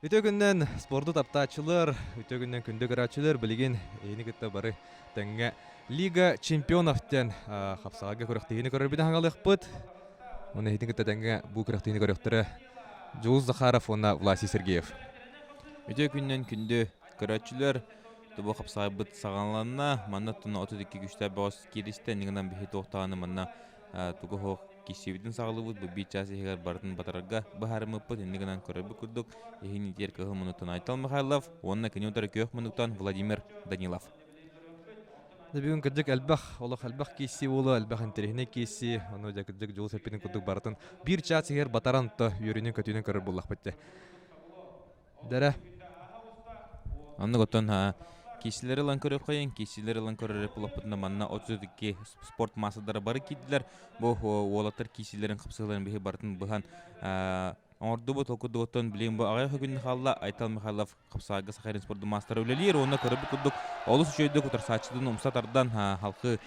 Үтүө күннэн спорду таптааччылар, үтүө күннэн күндү көрөөччүлэр билигин эһини кытта бары тэҥҥэ Лига чемпионов диэн хапсаҕайга күрэхтэһиини көрөрбүт хаҥалыахпыт. Уонна эһитин кытта тэҥҥэ бу күрэхтэһиини көрүөхтэрэ Дьулус Захаров уонна Власий Сергеев. Үтүө күннэн күндү көрөөччүлэр, тобу хапсаҕайбыт саҕаланна. Манна туна 32 күстээх бөҕөс кииристэ. Иннигинэн биһи туохтаҕаны манна тугу оһох киссибитин саҕалыыбыт бу биир чаас иһигэр барытын батарарга быһаарыммыппыт инньэ гынан көрөрбүт курдук иһин итиэр кыһыл муннуктан Айтал Михайлов уонна кини утары күөх муннуктан Владимир Данилов. Бүгүн кырдьык элбэх, олох элбэх кииссии буолуо, элбэх интэриэһинэй кииссии, ону дьэ кырдьык Дьулус эппитин курдук барытын биир чаас иһигэр батаран то үөрүүнүн-көтүүнүн көрөр буоллахпыт дьэ. Дэрэ. Оннук оттон киисилэри ылан көрүөххэйин, киисилэри ылан көрөр буоллахпытына манна 32 спорт маастардара бары киирдилэр. Бу уолаттар киисилэрин хапсыһыыларын биһи барытын быһан оҥордубут. Ол курдук оттон билигин бу аҕыйах күн хаалла Айтал Михайлов хапсаҕайга Сахалин спордун маастара үлэлиир уонна көрөрбүт курдук олус үчүгэйдик утарсааччытын умса тардан халқы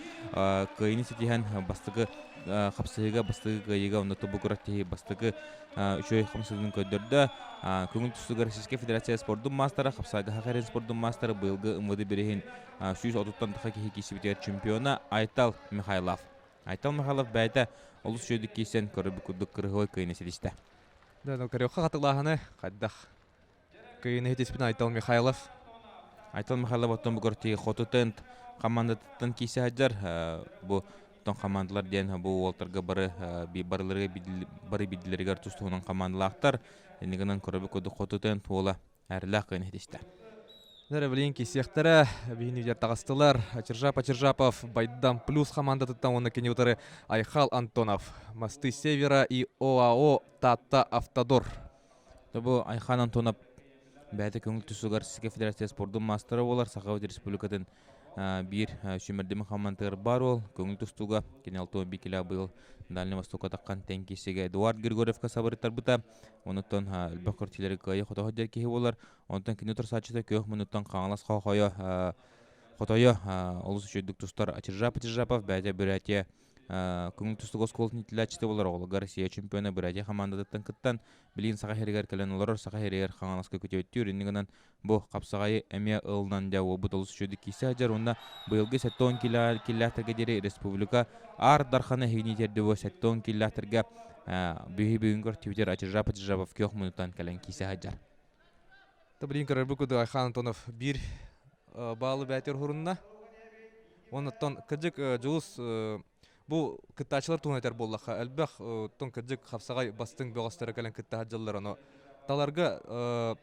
кыайыыны ситиһэн бастакы хапсыһыыга бастакы кыайыыга онно тобу күрэхтэһии бастакы үчүгэй хамсыгын көрдөрдө. Көҥүл тустууга Российскай Федерация спордун маастара, хапсаайга Хахарин спордун маастара быйылгы МВД бириһин 130-тан таха киһи киирсибитигэр чемпиона Айтал Михайлов. Айтал Михайлов бэйэтэ олус үчүгэйдик киирсэн көрөрбүт курдук кырыһылай кыайыны ситистэ. Да, ну көрүөххэ хатылааһыны хайдах кыайыны ситиспит Айтал Михайлов. Айтал Михайлов оттон бу көртии хоту тент командатыттан киирсэ сылдьар. Бу Оттон хамаандалар диэн бу уолтарга бары барыларыгар бары бидилэригэр тус-туһунан хамаандалаахтар. Иннигинэн көрөбүт курдук хоту тент уола эрэлээх кыайан иһитистэ. Дэрэ билигин киирсиэхтэрэ, биһини видер таҕыстылар. Чиржап Ачиржапов Байдам плюс хамаандатыттан уонна кини утары Айхал Антонов, Мосты Севера и ОАО Татта Автодор. Бу Айхан Антонов бэйэтэ көҥүл тустууга Российскай Федерация спордун маастара буолар, Саха Республикатын биир сүүмэрдэммит хамаандатыгар баар уол көҥүл тустууга кини 61 килэ быйыл Дальний Востокка таххан тэҥ киирсиигэ Эдуард Григорьевка сабырыттарбыта. Онуттан элбэх көртүүлэри кыайа хотоһо диэн киһи буолар. Онтон кини турсааччыта күөх муннуттан Хаҥалас Хохойо Хотойо олус үчүгэйдик тустар Ачиржап Ачиржапов бэйэтэ Бурятия Көҥүл тустуук оскуолатын иитиллээччитэ буолар оҕолорго Россия чемпиона Бурятия хамаандатыттан кыттан, билигин Саха сиригэр кэлэн олорор, Саха сиригэр Хаҥаласка күтүөттүүр. Инньэ гынан бу хапсаҕайы эмиэ ылынан дьэ уолбут олус үчүгэйдик киирсэ сылдьар уонна быйылгы 70 киилээхтэргэ диэри республика Аар Дархана эһигини тиэрдибэ 70 киилээхтэргэ биһи бүгүн көртүбүтэр Ачиржап Ачиржапов күөх муннуттан кэлэн киирсэ сылдьар. Блин көрөрбүт курдук Айхан Антонов биир баалы бээтигэр уһурунна. Оннуттан кырдьык Дьулус бу кыттааччылар туһунан этэр буоллахха элбэх оттон кырдьык хапсаҕай бастыҥ бөҕөстөрө кэлэн кытта сылдьаллар ону таларга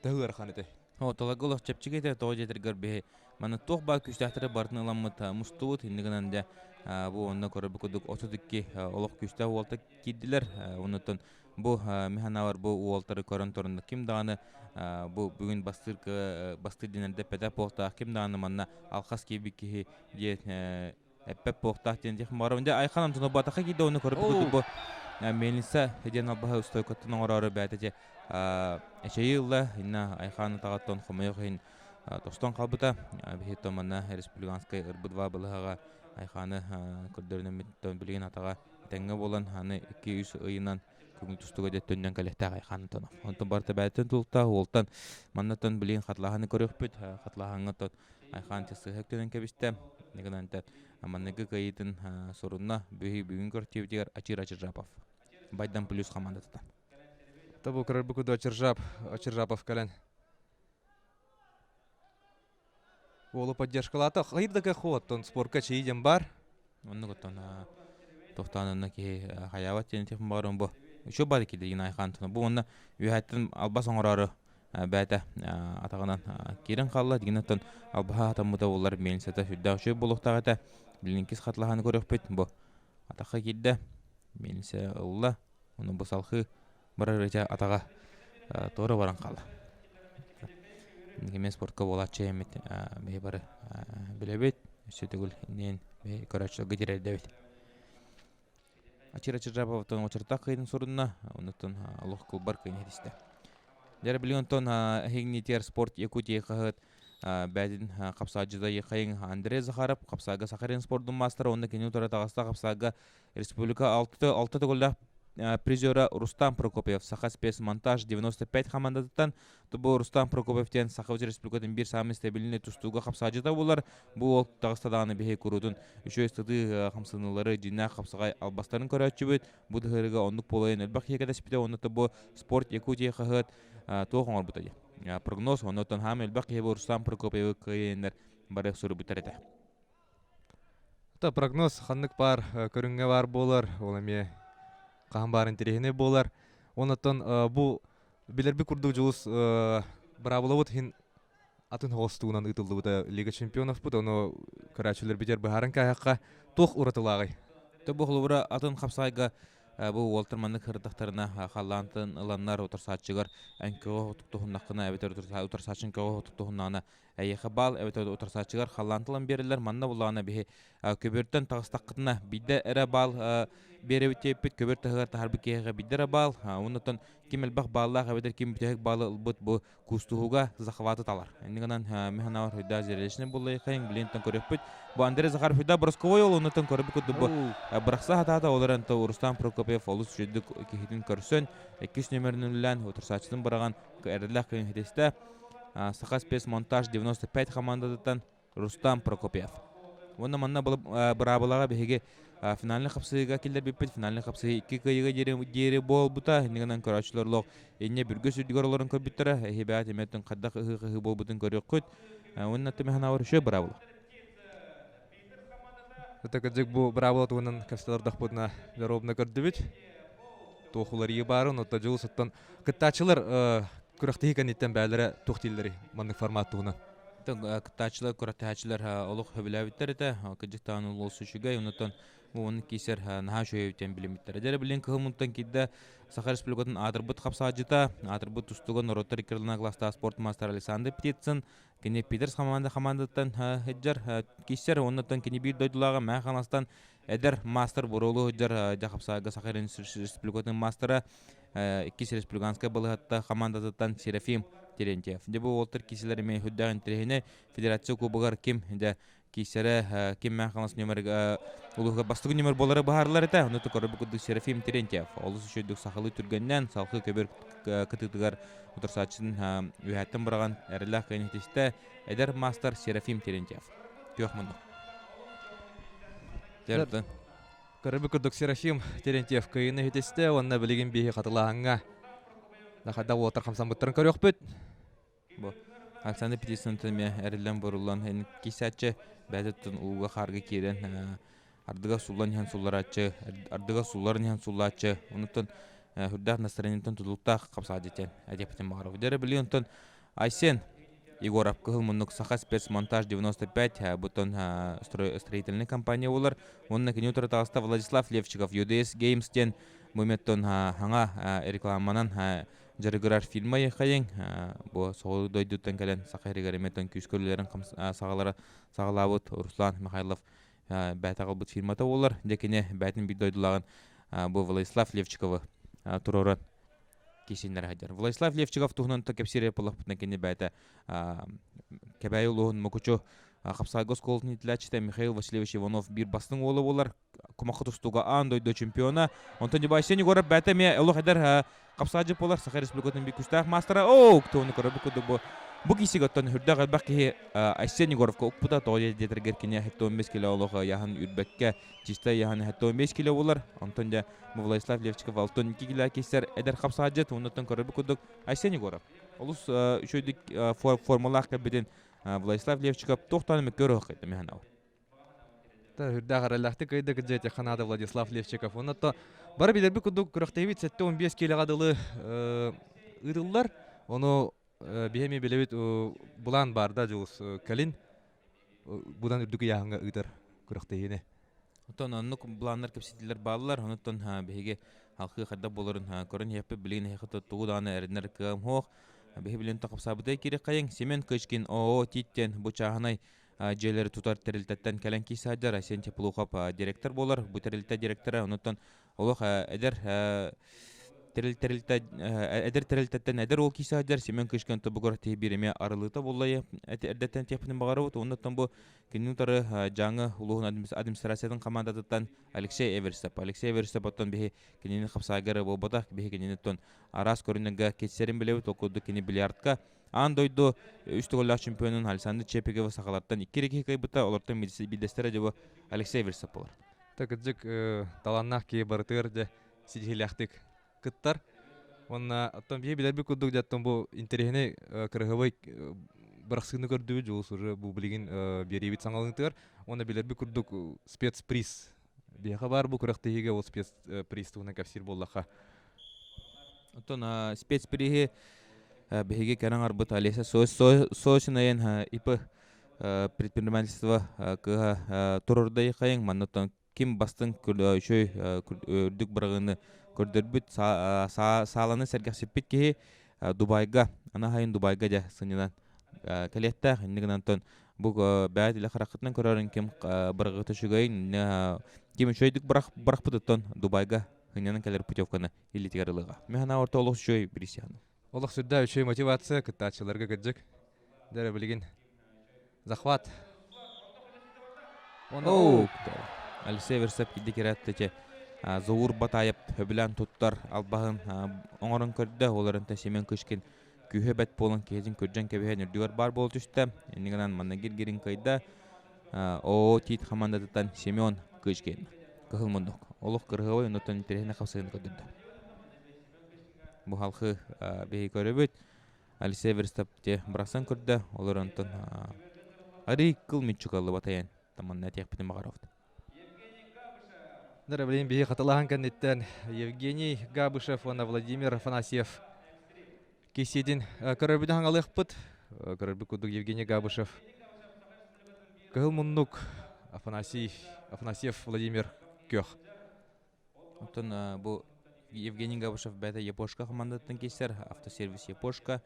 төһө ыарахан этэй? О, таларга олох чэпчэки этэ тоҕо диэтэргэр биһи манна туох баар күүстээхтэри барытын ыламмыт мустубут инньэ гынан дьэ бу онно көрөрбүт курдук 32 олох күүстээх уолта киирдилэр оннуттан Бу мин санаабар бу уолтары көрөн туран ким даҕаны бу бүгүн бастыыр бастыыр диэн эрдэппэтэх буолтаах ким даҕаны манна алхас киирбит киһи диэн эппэт буолтаах диэн диэх баҕарабын. Дьэ Айхан Антонов киирдэ ону көрбүт курдук бу мельница диэн албаһы устойкаттан оҥороору бэйэтэ дьэ эчэйии ылла инна Айхан атаҕыттан хомойуох иһин тостон хаалбыта. Биһи манна республиканскай ырбыт балыһаҕа Айханы көрдөрүнэммит билигин атаҕа Тэҥҥэ буолан, аны 2-3 ыйынан көҥүл тустууга дьэ төннөн кэлиэхтээх Айхан Антонов. Онтон барыта бэйэтин тулуктаах уолтан маннаттан билигин хатылааһыны көрүөхпүт. Хатылааһыҥҥа тот Айхан сыһа өктөнөн кэбистэ. Гынан манныгы кыайыытын сурунна. Бүгүн көртүбүтүгэр Ачир Ачиржапов. Байдан плюс командатыттан. Табу көрөрбү Ачиржап, Ачиржапов кэлэн Уолу поддержкалаата. Хайыр да кэх оттон спорка чэйи диэн бар. Оннук оттон тохтоон онно киһи хайаабат диэн этиэх баҕарым бу. Үчүгэй бар киирдигин айхаантына. Бу уонна үөһэттэн албас оҥороору бэйэтэ атаҕынан киирэн хаалла. Дигин оттон албаһа хатаммыта буоллар мельницата сүрдээх үчүгэй буолуохтаах этэ. Билиҥкис хатылаһаны көрүөхпүт. Бу атахха киирдэ. Мельница ылла. Ону бу салхыы барар ыча атаҕа туора баран хаалла. Кимиэн спортка буолааччы эмит биһи бары билэбит, өссө төгүл иннин биһи көрөөччүлэргэ тириэрдэбит. Ачир Ачиржаповтан очертах кыйын сурунна, оннуттан олох кылбар кыйын иһитистэ. Дьэ билигин онтон эһигинитигэр спорт Якутия хаһыат бэйэтин хапсаадьыта Ехайын Андрей Захаров хапсаага Сахарин спордун маастара уонна кини утары таҕыста хапсаага республика алта төгүллээх. призера Рустам Прокопьев Саха спецмонтаж 95 хамаандатыттан. Бу Рустам Прокопьев диэн Саха Республикатын биир саамай стабильный тустууга хапсаадьыта буолар. Бу уол таҕыста даҕаны биһи куруутун үчүгэй сытыы хамсаныылары, дьиҥнээх хапсаҕай албастарын көрөөччүбүт. Бу тыһырыга оннук буолайын элбэх киһи кэтэспитэ, онно бу Спорт Якутия хаһыат туох оҥорбута дии. Прогноз, оннуттан хаам элбэх киһи бу Рустам Прокопьевы кыайыннар бары суруйбуттар этэ. Это прогноз ханнык баар көрүҥҥэ баар буолар, ол эмиэ хаһан баар интэриэһинэй буолар. Оннуттан бу билэрбит курдук Дьулус быраабылабыт иһин атын холостугунан ыытыллыбыта Лига чемпионовпут, ону көрөөччүлэрбитигэр быһааран кээһэххэ туох уратылааҕый? Бу холобура атын хапсаайга бу уолтар маннык сырыттахтарына халлаантан ыланнар утарсааччыгар эн көҕө туһуннаххына эбэтэр утарсааччыҥ көҕө туһуннаҕына эйиэхэ баал эбэтэр утарсааччыгар халлаан тылан биэрэллэр. Манна буллаҕына биһи көбүөртэн таҕыстаххытына биирдэ эрэ баал биэрэбит диэппит, көбүөр таһыгар таһарбыт киһиэхэ биирдэ эрэ баал. Оннуттан ким элбэх бааллаах эбэтэр ким бүтэһик баалы ылбыт бу куустуһууга захваты талар. Инник гынан механавар хуйда зрелищный буллайхайын билинтэн көрөппүт. Бу Андрей Захаров хуйда Бросковой ол оннуттан көрөбүт курдук бу бырахса хатаата ол эрэн Рустам Прокопьев олус үчүгдүк киһитин көрсөн иккис нөмерин үллээн утарсааччытын быраҕан эрэллээх кыайын хитистэ. Саха спецмонтаж 95 хамаандатыттан Рустам Прокопьев. Уонна манна быраабылаҕа биһиги финальный хапсыһыыга киллэрбиппит. Финальный хапсыһыы икки кыайыыга диэри буолбута. Иннигинэн көрөөччүлэр олох инньэ бүргүс үрдүгэр олорон көрбүттэрэ. Эһибэт эмиэтин хайдах ыһыы-ыһыы буолбутун көрүөххүт. Уонна түмэханавар үчүгэй быраабыла. Это кырдьык бу быраабыла туһунан кэпсэтэрдахпытына доруобуна көрдүбүт. Туох уларыйыы баарын, оттон дьыл оттон кыттааччылар күрэхтэһии кэнниттэн бээлэрэ туох дииллэрий маннык формат туһунан? Кыттааччылар, күрэхтэһээччилэр олох сөбүлээбиттэр этэ. Кырдьык даҕаны олус үчүгэй. Оннуттан уонна киисэр наһаа үчүгэй диэн билиммиттэрэ. Дьэ билин кыһыл киирдэ Саха Республикатын аатырбыт хапсаадьыта, аатырбыт тустууга норуоттар икки класстаах спорт маастара Александр Птицын. Кини Питерс хамаанда хамаандаттан сылдьар киирсэр, оннуттан кини биир дойдулааҕа Мэхэ Хаҥаластан эдэр маастар буруолу сылдьар Дьахапсаага Саха Республикатын маастара, иккис республиканскай балыһатта хамаандатыттан Серафим Терентьев. Дьэ бу уолтар киирсилэр эмиэ үрдээх интэриэһинэй. Федерация кубогар ким дьэ киирсэрэ, ким Мэхэ Хаҥалас нүөмэргэ улууһугар бастакы нүөмэр буолара быһаарылар этэ. Ону көрөрбүт курдук Серафим Терентьев олус үчүгэйдик сахалыы түргэннэн салгыы көбүр кытыытыгар утарсааччытын үөһэттэн быраҕан эрэллээх кыайан ситистэ эдэр маастар Серафим Терентьев. Күөх муннук. Дьэ, Көрөрбүт курдук Серафим Терентьев кыайыыны ситистэ уонна билигин биһи хатылааһыҥҥа хайдах уолаттар хамсаммыттарын көрүөхпүт. Бу Александр Петрович эмиэ эриллэн буруллан киисээччи бэйэтиттэн ууга хаарга киирэн ардыга суллан иһэн сулларааччы, ардыга сулларан иһэн суллааччы, онуттан үрдээх настроениеттан тутулуктаах хапсаадьы диэн этиэхпитин баҕарабыт. Дьэ билигин онтон Айсен Егоров Кыһыл муннук Саха спецмонтаж 95 бутон строительный компания буолар. Уонна кини утары таҕыста Владислав Левчиков UDS Games диэн бу меттон хаҥа рекламанан дьарыгырар фильма хайыҥ бу соҕуруу дойдуттан кэлэн саха сиригэр эмиэ күүскэ үлэлэрин саҕалара саҕалаабыт Руслан Михайлов бэйэтэ аҕалбыт фирмата буолар. Дьэ кини бэйэтин биир дойдулааҕын бу Владислав Левчиковы туруоран киисиннэрэ сылдьар. Владислав Левчиков туһунан кэпсиир буоллахпытына кини бэйэтэ Кэбээйи улууһун Мукучу хапсаайга оскуолатын иитиллээччитэ Михаил Васильевич Иванов биир бастыҥ уола буолар. Кумахха тустууга аан дойду чемпиона. Онтон Дебайсен Егоров бэйэтэ эмиэ олох эдэр хапсаадьыт буолар. Саха Республикатын биир күүстээх маастара. Оо, туону көрөрбүт курдук бу бу киисигэ оттон үрдээх элбэх киһи Айсен Егоровка укпута тоҕо диэтэргэр кини 75 кило олох яһын үрбэккэ чистай яһын 75 кило буолар. Онтон дьэ Владислав Левчиков 62 кило киссэр эдэр хапсаадьыт. Оннуттан көрөрбүт курдук Айсен Егоров олус үчүгэйдик формалаах кэлбитин Владислав Левчиков туохтан эмэ көрүөх кэттэ Үрдээх эрэллээхтик кыайда кыдьыати Канада Владислав Левчиков. Онно бары билэрбит курдук күрэхтэһиибит 75 киилэҕэ дылы ыытыллар. Ону биһи эмиэ билэбит булаан баарда дьулус кэлин будан үрдүк ыйааһыҥҥа ыытар күрэхтэһиини. Оттон оннук былааннар кэпсэтиилэр бааллар. Онуттан биһиги халқыы хайдах буоларын көрөн иһэппит билигин эһиэхэ тугу даҕаны эрэнэр кыам суох. Биһи билин тохопсаабытай кириэххэйиҥ Семен Кычкин ООО Тииттен бу чааһынай дьиэлэри тутар тэрилтэттэн кэлэн киирсээдэр Айсен Теплухов директор буолар. Бу тэрилтэ директора онуттан олох эдэр Тэрил тэрилтэ эдэр тэрилтэттэн эдэр уол киирсэ сылдьар Семен Кышкин тобугар тиһи биир эмиэ арылыыта буоллайы эрдэттэн этиэхпитин баҕарабыт. Оннуттан бу кинини утары Дьааҥы улууһун администрациятын командатыттан Алексей Эверстов. Алексей Эверстов оттон биһи кинини хапсаайга эрэ буолбатах, биһи кинини оттон араас көрүнэргэ киирсэрин билэбит. Ол курдук кини бильярдка аан дойду үс төгүллээх чемпионун Александр Чепиговы сахалартан икки эрэ киһи кыайбыта, олортон биирдэстэрэ дьэ бу Алексей Эверстов буолар. Кырдьык талааннаах киһи барытыгар дьэ ситиһиилээхтик кыттар. Уонна оттон биһи билэрбит курдук дьэ бу интэриэһинэй кыраһыабай бырахсыыны көрдүбүт дьулус уже бу билигин биэриибит саҥалыытыгар уонна билэрбит курдук спецприз биһиэхэ баар бу күрэхтэһиигэ ол спецприз туһунан кэпсиир буоллахха. Оттон спецприһи биһиги кэрэн арбыт Олеся Сосинайын ИП предпринимательство кыһа турурдай хайың манна ким бастыҥ үчүгэй үрдүк быраҕыыны көрдөрбүт сааланы сэргэхсиппит киһи Дубайга аны хайын Дубайга дьэ сынньанан кэлиэхтээх инник гынан бу бэйэ илэ хараххытынан көрөрүн ким быраҕыыта үчүгэйин ким үчүгэйдик бырахпытыттан Дубайга сынньанан кэлэр путевканы илиитигэр ылыаҕа. Мин санаа орто олох үчүгэй бириисиһаны. Олох сүрдээх үчүгэй мотивация кыттааччыларга кырдьык. Дэрэ билигин захват. Ону Алексей Версеп кидди кирээттече Заур Батаев хөбүлээн туттар албаһын оҥорон көрдө. Олорунта Семен Кышкин күүһэ бэт буолан киһитин күрдьэн кэбиһэн үрдүгэр баар буола түстэ. Иннигинэн манна гиргирин кыайда. Оо Тиит хамаандатыттан Семен Кычкин. Кыһыл муннук. Олох кырыһыабай оннуттан интэриэһинэй хапсыһыыны көрдөрдө. Бу халхы биһи көрөбүт. Алексей Верстап те бырахсан көрдө. Олор онтон арый кыл мүччү каллыбатайан таманна этиэхпитин баҕарабыт. Дара билин биһи хатылаһан кэнниттэн Евгений Габышев уонна Владимир Афанасьев кисиэтин көрөрбүт хаҥалыахпыт. Көрөрбүт курдук Евгений Габышев Кыһыл муннук Афанасий Афанасьев Владимир Күөх. Оттон бу Евгений Габышев бэйэтэ Япошка хамаандаттан киирсэр, автосервис Япошка.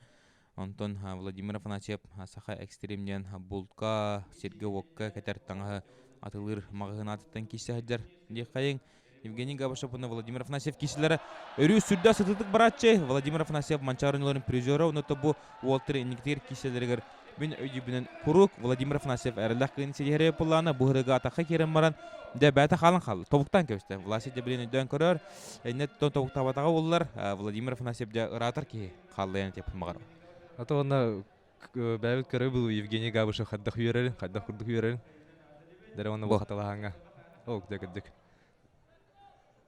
Онтон Владимир Афанасьев Саха Экстрим диэн бултка, сиргэ-уокка кэтэр таҥаһы атылыыр маҕаһыын аатыттан киирсэ сылдьар диэххэйиҥ. Евгений Габышев уонна Владимир Афанасьев киирсилэрэ өрүү сүрдээх сытыытык барааччы. Владимир Афанасьев Манчаары оонньууларын призера, онно бу уолтар инникитигэр киирсэлэригэр Мин өйдүүбүнэн куруук Владимир Афанасьев эрэллээх кыын ситиһэрэ буоллаҕына, бу ырыга атахха киирэн баран, дьэ бэйэтэ хаалан хаалла. Тобуктаан кэбистэ. Власий дьэ билин өйдөөн көрөр. Иннэ тобуктаабатаҕа буоллар, Владимир Афанасьев дьэ ыраатар киһи хаалла диэппин баҕарабын. А то онно бэйэбит көрө был Евгений Габышев хайдах үөрэрин, хайдах курдук үөрэрин. Дэрэ онно бу хатылаһаҥҥа. Ол дьэ кырдьык.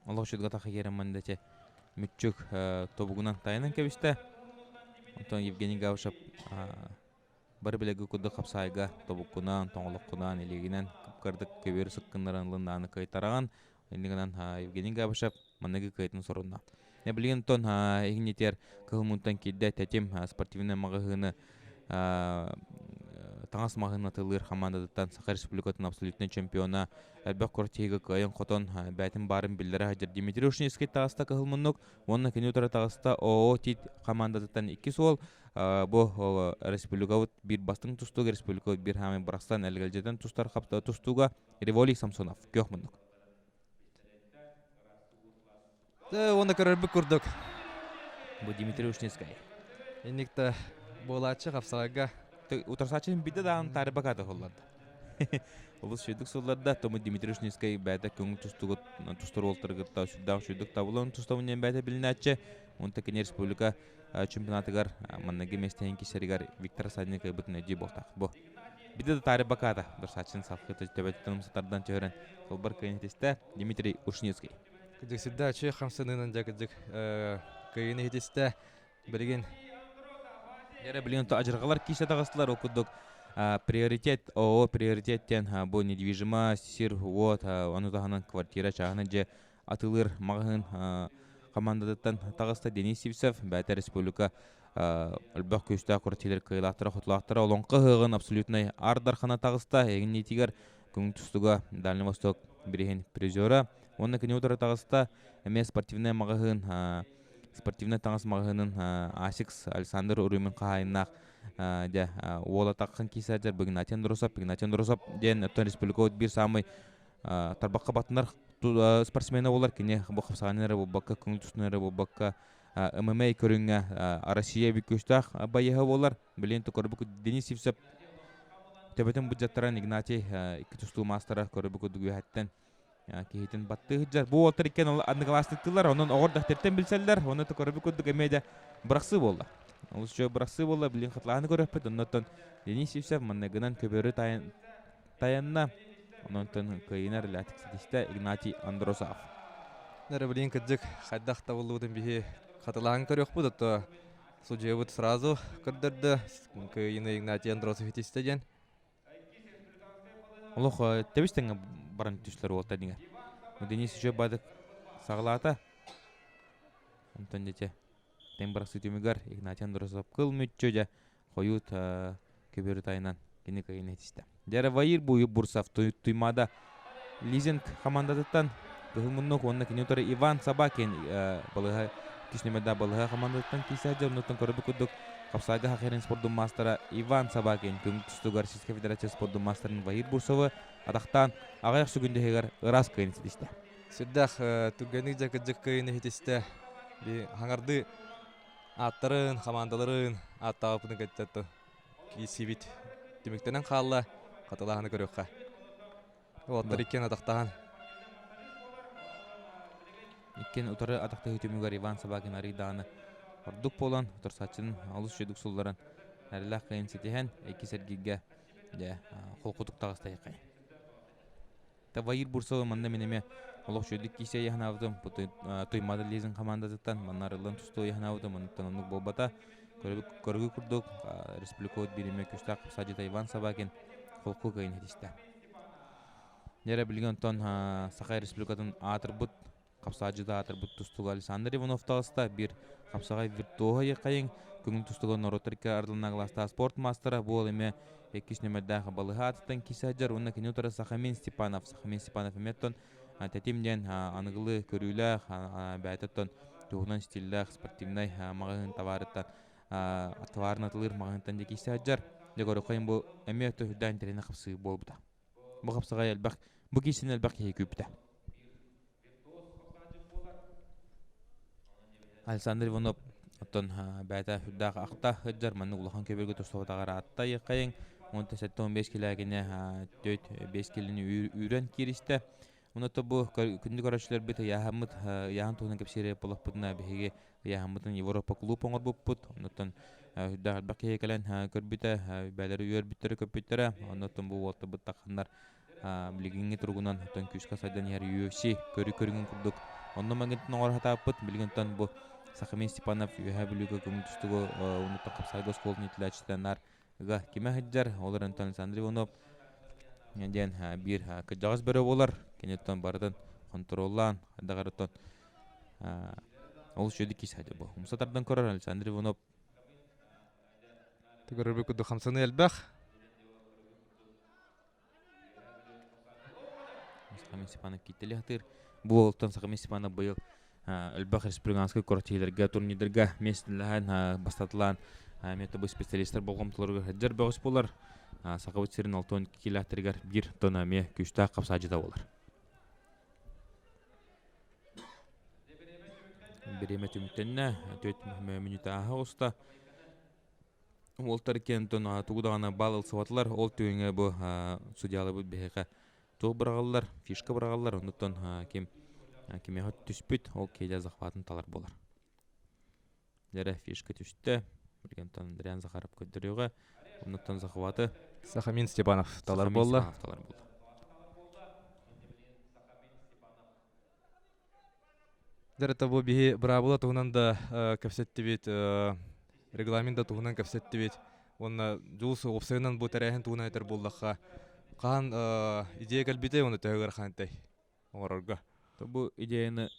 Олох үчүгэй атахха киирэн манна мүччүк тобугунан тайанан кэбистэ. Онтон Евгений Габышев бары билэргэ курдук хапсаайга тобуккунан, тоҥолоххунан, илиигинэн кып-кырдык көбүөр сыккыннаран ылыннааны кыайтараҕын. Инньэ гынан Евгений Габышев манныгы кыайтын сорунна. Билигин онтон иһиннитигэр Кыһыл Мунтан киирдэ Тэтим спортивнай маҕаһыыны таҥас маҕаһыын атылыыр хамаандатыттан Саха Республикатын абсолютнай чемпиона элбэх квартирга кыайан-хотон бэйэтин баарын биллэрэ сылдьар Дмитрий Ушницкий таҕыста Кыһыл Муннук уонна кини утары таҕыста ООО Тит хамаандатыттан иккис уол бу республикабыт биир бастыҥ тустууга республикабыт биир хаамай бырахсан элгэлдьитэн тустар тустууга Револий Самсонов Күөх Муннук. Уонна көрөрбүт курдук. Бу Дмитрий Ушницкай. Инник да буолааччы хапсаҕайга. Утарсааччы бидде даҕаны таарыбакаата холлорда. Олус үчүгдүк сылларда Тому Дмитрий Ушницкай бэйэтэ көҥүл тустууга тустар уолтарыгытта сүрдээх үчүгдүк табылан тустабын диэн бэйэтэ билинээччи. Онто кини республика чемпионатыгар манныгы миэстэһин кисэригэр Виктор Садник ылбытын өйдүү буолтаах. Бу. Бидде да таарыбакаата. Дорсааччын салхыта төбөттөн умсатардан түһэрэн колбар кыайын итистэ Дмитрий Ушницкий. Кырдьык сүрдээх үчүгэй хамсаныынан дьэ кырдьык кыайыыны иһитистэ. Билигин Эрэ билигин то адьырҕалар киирсэ таҕыстылар ол курдук приоритет ООО приоритет диэн бу недвижимо сир уот ону таһынан квартира чааһына дьиэ атыылыыр маҕаһыын командатыттан таҕыста Денис Сивцев бэйэтэ республика элбэх күүстээх квартиралар кыайыылаахтара хотулаахтара олоҥхо ыһыаҕын абсолютнай аар дархана таҕыста эгинниитигэр Көҥүл тустууга Дальний Восток бириһин призера уонна кини утары таҕыста эмиэ спортивнай маҕаһыын спортивнай таҥас маҕаһыынын Асикс Александр Урюмин хаһаайыннаах дьэ уола таххан киисээдэр Игнатий Андросов Игнатий Андросов диэн оттон республикабыт биир саамай тарбахха батынар спортсмена болар кини бу хапсаҕаны эрэ буолбакка, көҥүл тустууну эрэ буолбакка ММА көрүҥҥэ Россия бүккүстээх байыһа буолар. Билин көрбүк Денис Сивцев төбөтүн быдьаттаран Игнатий икки тустуу маастара көрбүк үһэттэн киһитин баттыы сылдьар. Бу уолтар иккиэн одноклассниктылар, онон оҕор дөхтөртөн билсэллэр, онно көрбүт курдук эмиэ да бырахсыы буолла. Олус үчүгэй бырахсыы буолла, билин хатылааны көрөппүт, оннуттан Денис Сивцев манныгынан көбөрү тайанна. Онон кыайыынар илээтик ситистэ Игнатий Андросов. Нары билин кырдьык хайдах табыллыбытын биһи хатылаан көрүөхпүт, ото судьуйабыт сразу көрдөрдө кыайыыны Игнатий Андросов итистэ диэн. Олох тэбис тэҥҥэ баран түстэр уолта диҥэ. Денис еще бадык саҕалаата. Онтон дьэ тэҥ бырахсыы түмүгэр Игнатий Андросов кыл мүччү дьэ хойут көбүөрү тайынан кини кыайыыны ситистэ. Дьэ Ваир Бурсов Туймаада лизинг хамаандатыттан кыһыл муннук уонна кини утары Иван Собакин балыһа кишнемеда балыһа хамаандатыттан киирсэ сылдьар оннуттан көрбүт курдук хапсаайга хахерин спордун маастара Иван Собакин көҥүл тустууга Российскай Федерация спордун маастарын Ваир Бурсовы атахтаан аҕыйах сүгүндэһигэр ыраас кыайыыны ситистэ. Сүрдээх түргэнник дьэ кырдьык кыайыыны ситистэ. Би хаҥардыы ааттарын, хамаандаларын ааттаабыппытын кэттэ киирсибит түмүктэнэн хаалла. Хатылааһыны көрүөххэ. Уолаттар иккиэн атахтаһан. Иккиэн утары атахтаһыы түмүгэр Иван Собакин арыйдааны ордук буолан, утарсааччынын олус үчүгдүк сулларан, эрэллээх кыайын ситиһэн, иккис эргииргэ дьэ холкутук таҕыста эйэххэй. Таваир Бурсова манна мин эмиэ олох үчүгэйдик киирсэ ыйаһынаабытым. Туймаада Лизин хамаандатыттан манна арыллан тустуу ыйаһынаабытым. Оннуктан оннук буолбата. Көргү курдук республикабыт биир эмиэ күүстээх садьыта Иван Собакин холку кыайын ситистэ. Дьэ билигин онтон Саха Республикатын аатырбыт хапсаадьыта аатырбыт тустууга Александр Иванов таҕыста. Биир хапсаҕай виртуоһа Ехайын көҥүл тустууга норуоттар икки ардыларынан кылаастаах спорт маастара буол эмиэ иккис нүмердээх балыһа аатыттан киирсэ сылдьар уонна кини утары Сахамин Степанов. Сахамин Степанов эмиэ оттон тэтим диэн аныгылыы көрүүлээх бэйэтэ оттон туһунан стиллээх спортивнай маҕаһыын табаарыттан товарын атылыыр маҕаһыынтан дьэ киирсэ сылдьар. Дьэ көрүөххэйин бу эмиэ өттө интэриэһинэй хапсыы буолбута. Бу хапсаҕай элбэх бу киирсиини элбэх киһи күүппүтэ. Александр Иванов оттон бэйэтэ сүрдээх ахта сылдьар маннык улахан көбүөргэ тустубатаҕар аатта ыйыаххайыҥ уонна 75 килээгинэ 4-5 килини үүрэн кииристэ. Онно бу күндү көрөөччүлэрбит ыйааһыммыт ыйааһын туһунан кэпсиир буоллахпытына биһиги ыйааһыммытын Европа клуб оҥорбуппут. Оннуттан сүрдээх элбэх киһи кэлэн көрбүтэ, бэйэлэрэ үөрбүттэрэ көппүттэрэ. Оннуттан бу уолтабыт тахханнар билигиҥҥи туругунан оттон күүскэ сайдан иһэр UFC көрү көрүҥүн курдук онно магнитын оҥоро сатааппыт. Билигин оттон бу Сахамин Степанов Үөһээ Бүлүүгэ көҥүл тустууга уонуттан хапсаайга оскуолатын иитиллээччитэ наар ыга кимэ сылдьар. Ол эрэн Александр Иванов диэн биир кырдьаҕас бөрө буолар. Кини оттон барытын хонтуруоллаан, хайдах эрэ оттон олус үчүгэйдик киирсээччи бу. Умса тардан көрөр Александр Иванов. Көрөрбүт курдук хамсаныы элбэх. Сахамин Степанов кииттэлии сатыыр. Бу уолтан Сахамин Степанов быйыл элбэх республиканскай күрэхтэһиилэргэ, турнирдарга миэстэлэһэн, бастатылаан эмиэ бу специалистар болҕомтолоругар сылдьар бөҕөс буолар. Сахабыт сирин алтан киилээхтэригэр биир тонна эмиэ күүстээх хапсаадьыта буолар. Бириэмэ түмүктэннэ, 4 мүнүүтэ ааһа оҕуста. Уолтар иккиэн тугу даҕаны баал ылсыбатылар. Ол түгэҥҥэ бу судьяларбыт биһиэхэ туох быраҕаллар, фишка быраҕаллар. Оннуттан ким кимиэхэ түспүт, ол киһи захватын талар буолар. Дьэрэ фишка түстэ. Билигин Андриан Захаров көрдөрүөҕэ. Оннуттан захваты Сахамин Степанов талар буолла. Степанов талар буолла. Дьэ, бу биһи быраабыла туһунан да кэпсэттибит, регламент да туһунан кэпсэттибит. Уонна дьулус уопсайынан бу тэрээһин туһунан этэр буоллахха, хаһан идея кэлбитэй уонна төһө ыарахантай оҥорорго? Бу идеяны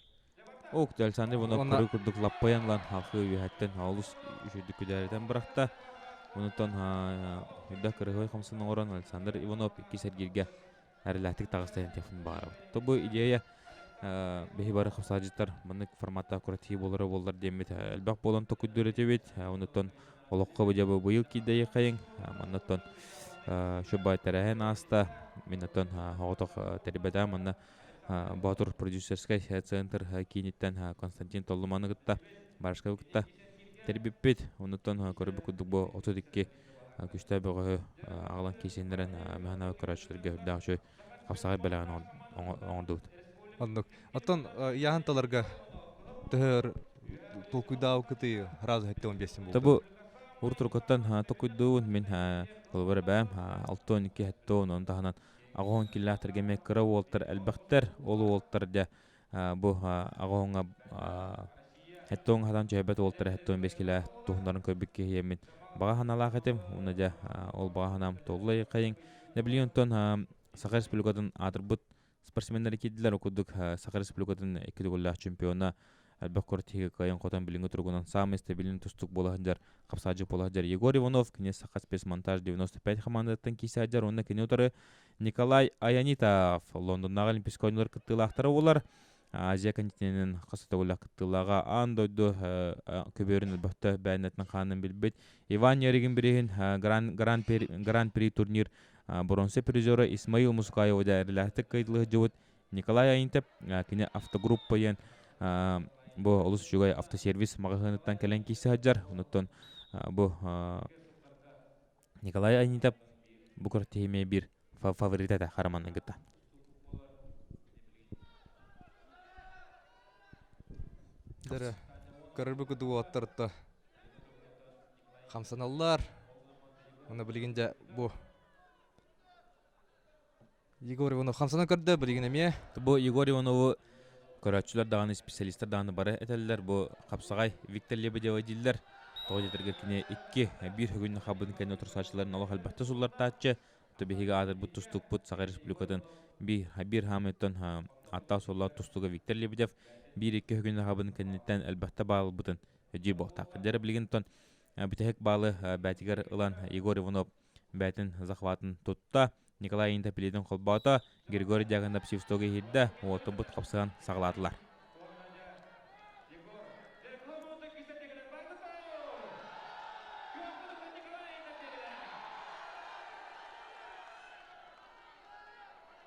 Ок, Александр Иванов көрүү курдук лаппайан ылан халқы үөһэттэн олус үчүгдүк күдээритэн бырахта. Онутан үрдэх кырыһой хамсын оҥорон Александр Иванов иккис эргииргэ эрэлээхтик таҕыста диэн телефон баҕарабыт. То бу идея биһи бары хапсаадьыттар маннык форматтаах куратии буолара буоллар диэммит элбэх буолан токуйдуур этибит. Онуттан олоххо бу дьабы быйыл киирдэйиэхэйиҥ. Маннаттан шөбай тэрээһин ааста. Мин оттон оҕотох тэрибэтэ манна. Боотур продюсерскай центр кииниттэн Константин Толлуманы кытта Барышковы кытта тэрийбиппит. Онуттан көрбүт курдук бу 32 күстэй бөҕөһү аҕалан киисиннэрэн мэхэнэ көрөөччүлэргэ үрдээх үчүгэй хапсаҕай бэлэҕин оҥордубут. Оннук. Оттон ыйааһын таларга төһөр толкуйдаабыккытый сразу 75 булду. Бу урут-уруккуттан толкуйдуубун мин холобур эбээм 62 хеттон он таһынан аҕоһон киллаахтарга эмиэ кыра уолтар элбэхтэр ол уолтар дьэ бу аҕоһоҥҥа хеттон хатан чөһөбөт уолтара хеттон бес килэ туһунарын көрбүт киһиэммин баҕа ханалаах этим уонна дьэ ол баҕа ханаам толла хайын дэ билигин онтон Саха Республикатын аатырбыт спортсменнары киирдилэр. Ол курдук Саха Республикатын икки төгүллээх чемпиона элбэх куорат кыайан хотон билиҥҥи туругунан саамай стабильный тустук буола сылдьар хапсаадьык буола сылдьар Егор Иванов, кини Саха спецмонтаж 95 хамаандаттан киирсэ сылдьар уонна кини утары Николай Аянитов Лондоннааҕы Олимпийскай оонньуулар кыттыылаахтара буолар. Азия континенын хас төгүллээх кыттыылааҕа аан дойду көбүөрүн өлбөхтө бээннэтин хаанын билбит Иван Ярыгин бириһин Гран-при турнир боруонса призера Исмаил Мускаева эрэлээхтик кыайдылыы сылдьыбыт Николай Айынтеп кини автогруппа диэн бу олус үчүгэй автосервис маҕаһыыныттан кэлэн киирсэ сылдьар. Онуттан бу Николай Айнитов бу күрэхтэһиимэ биир фаворита этэ Хараманы кытта. Дэрэ, көрөрбүт курдук уолаттар хамсаналлар. Уонна билигин дьэ бу Егор Иванов хамсанан көрдө билигин эмиэ. Бу Егор Иванову көрөөччүлэр даҕаны, специалистар даҕаны бары этэллэр. Бу хапсаҕай Виктор Лебедева дииллэр. Тоҕо диэтэргэ кини икки биир бүгүн хабын кэннэ турсааччыларын олох элбэхтэ суллартааччы. То биһиги аатырбыт тустукпут Саха Республикатын биир биир хаамыттан аттаах суоллаах тустуга Виктор Лебедев биир икки бүгүн хабын кэнниттэн элбэхтэ баалбытын өйдүүр буолтаах. Дьэ билигин тон бүтэһик баалы бээтигэр ылан Егор Иванов бээтин захватын тутта. Николай Интопилидин холбоото, Григорий Дьяконов свистогу иһирдэ, уоту-бут хапсыһан саҕалаатылар.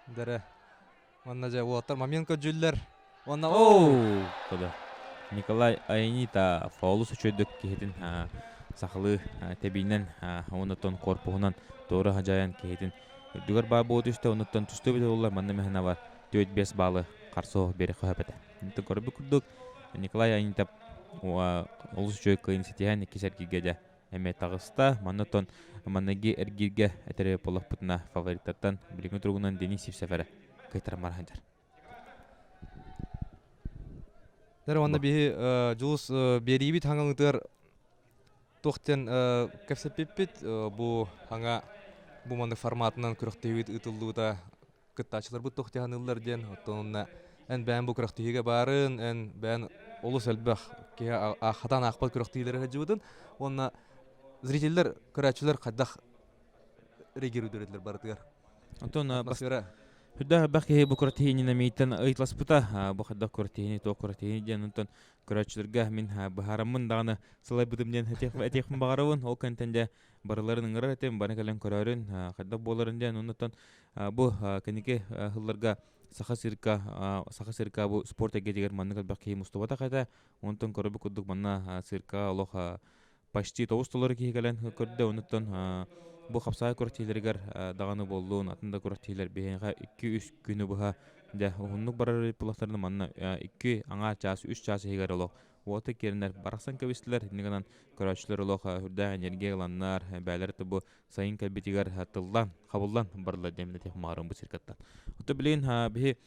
Дэрэ. Манна дьэ уолаттар момент көрдүүллэр. Уонна Оу! Николай Айнита олус үчүгэйдик киһитин сахалыы тэбиинэн уонна корпуһунан туора хадьайан киһитин үрдүгэр баа буо түстэ онуттан түстүбүт буоллар манна мэһэнава 4-5 баалы харсо биэри хөһөпөтө. Интен көрбүт курдук Николай Айнитап олус үчүгэй кыайын ситиһэн иккис эргииргэ дьэ эмиэ таҕыста. Манна оттон манныгы эргииргэ этэрэ буоллахпытына фавориттартан билиҥҥи туругунан Денис Сивцев эрэ кыайтаран сылдьар. Дэр уонна биһи Дьулус биэриибит хаҥалытыгар туох диэн кэпсэппиппит бу хаҥа бу маннык форматынан күрэхтэһиибит ыытыллыбыта кыттааччыларбыт туох диэн диэн оттон онно эн бэйэн бу күрэхтэһиигэ баарын эн бэйэн олус элбэх киһи хатаан аахпат күрэхтэһиилэри сылдьыбытын уонна зрителлэр көрөөччүлэр хайдах реагируйдур барытыгар Онтон атмосфера Үрдээх элбэх киһи бу күрэхтэһиини мииттэн ыйыталаспыта. Бу хайдах күрэхтэһиини, туох күрэхтэһиини диэн онтон көрөөччүлэргэ мин быһаараммын даҕаны сылайбытым диэн этиэхпин баҕарабын. Ол кэнтэн дьэ барыларын ыҥырар этим, бары кэлэн көрөөрүн, хайдах буоларын диэн. Оннуттан бу кэнники сылларга Саха цирка Саха цирка бу спорт эйгэтигэр маннык элбэх киһи мустубатах этэ. Онтон көрөрбүт курдук манна цирка олох почти тоҕус толору киһи кэлэн көрдө. Онуттан бу хапсаҕай күрэхтэһиилэригэр даҕаны буоллун, атын да күрэхтэһиилэр биһиэхэ 2-3 күнү быһа дьэ уһуннук барар буоллахтарына манна 2 аҥаар чаас, 3 чаас иһигэр олох уота киирэннэр барахсан кэбистилэр. Инньэ гынан көрөөччүлэр олох үрдээх энергия ыланнар, бээлэр бу сайын кэлбитигэр тыллан, хабыллан бардылар диэн этиэх маарым бу циркаттан. Ото билигин биһи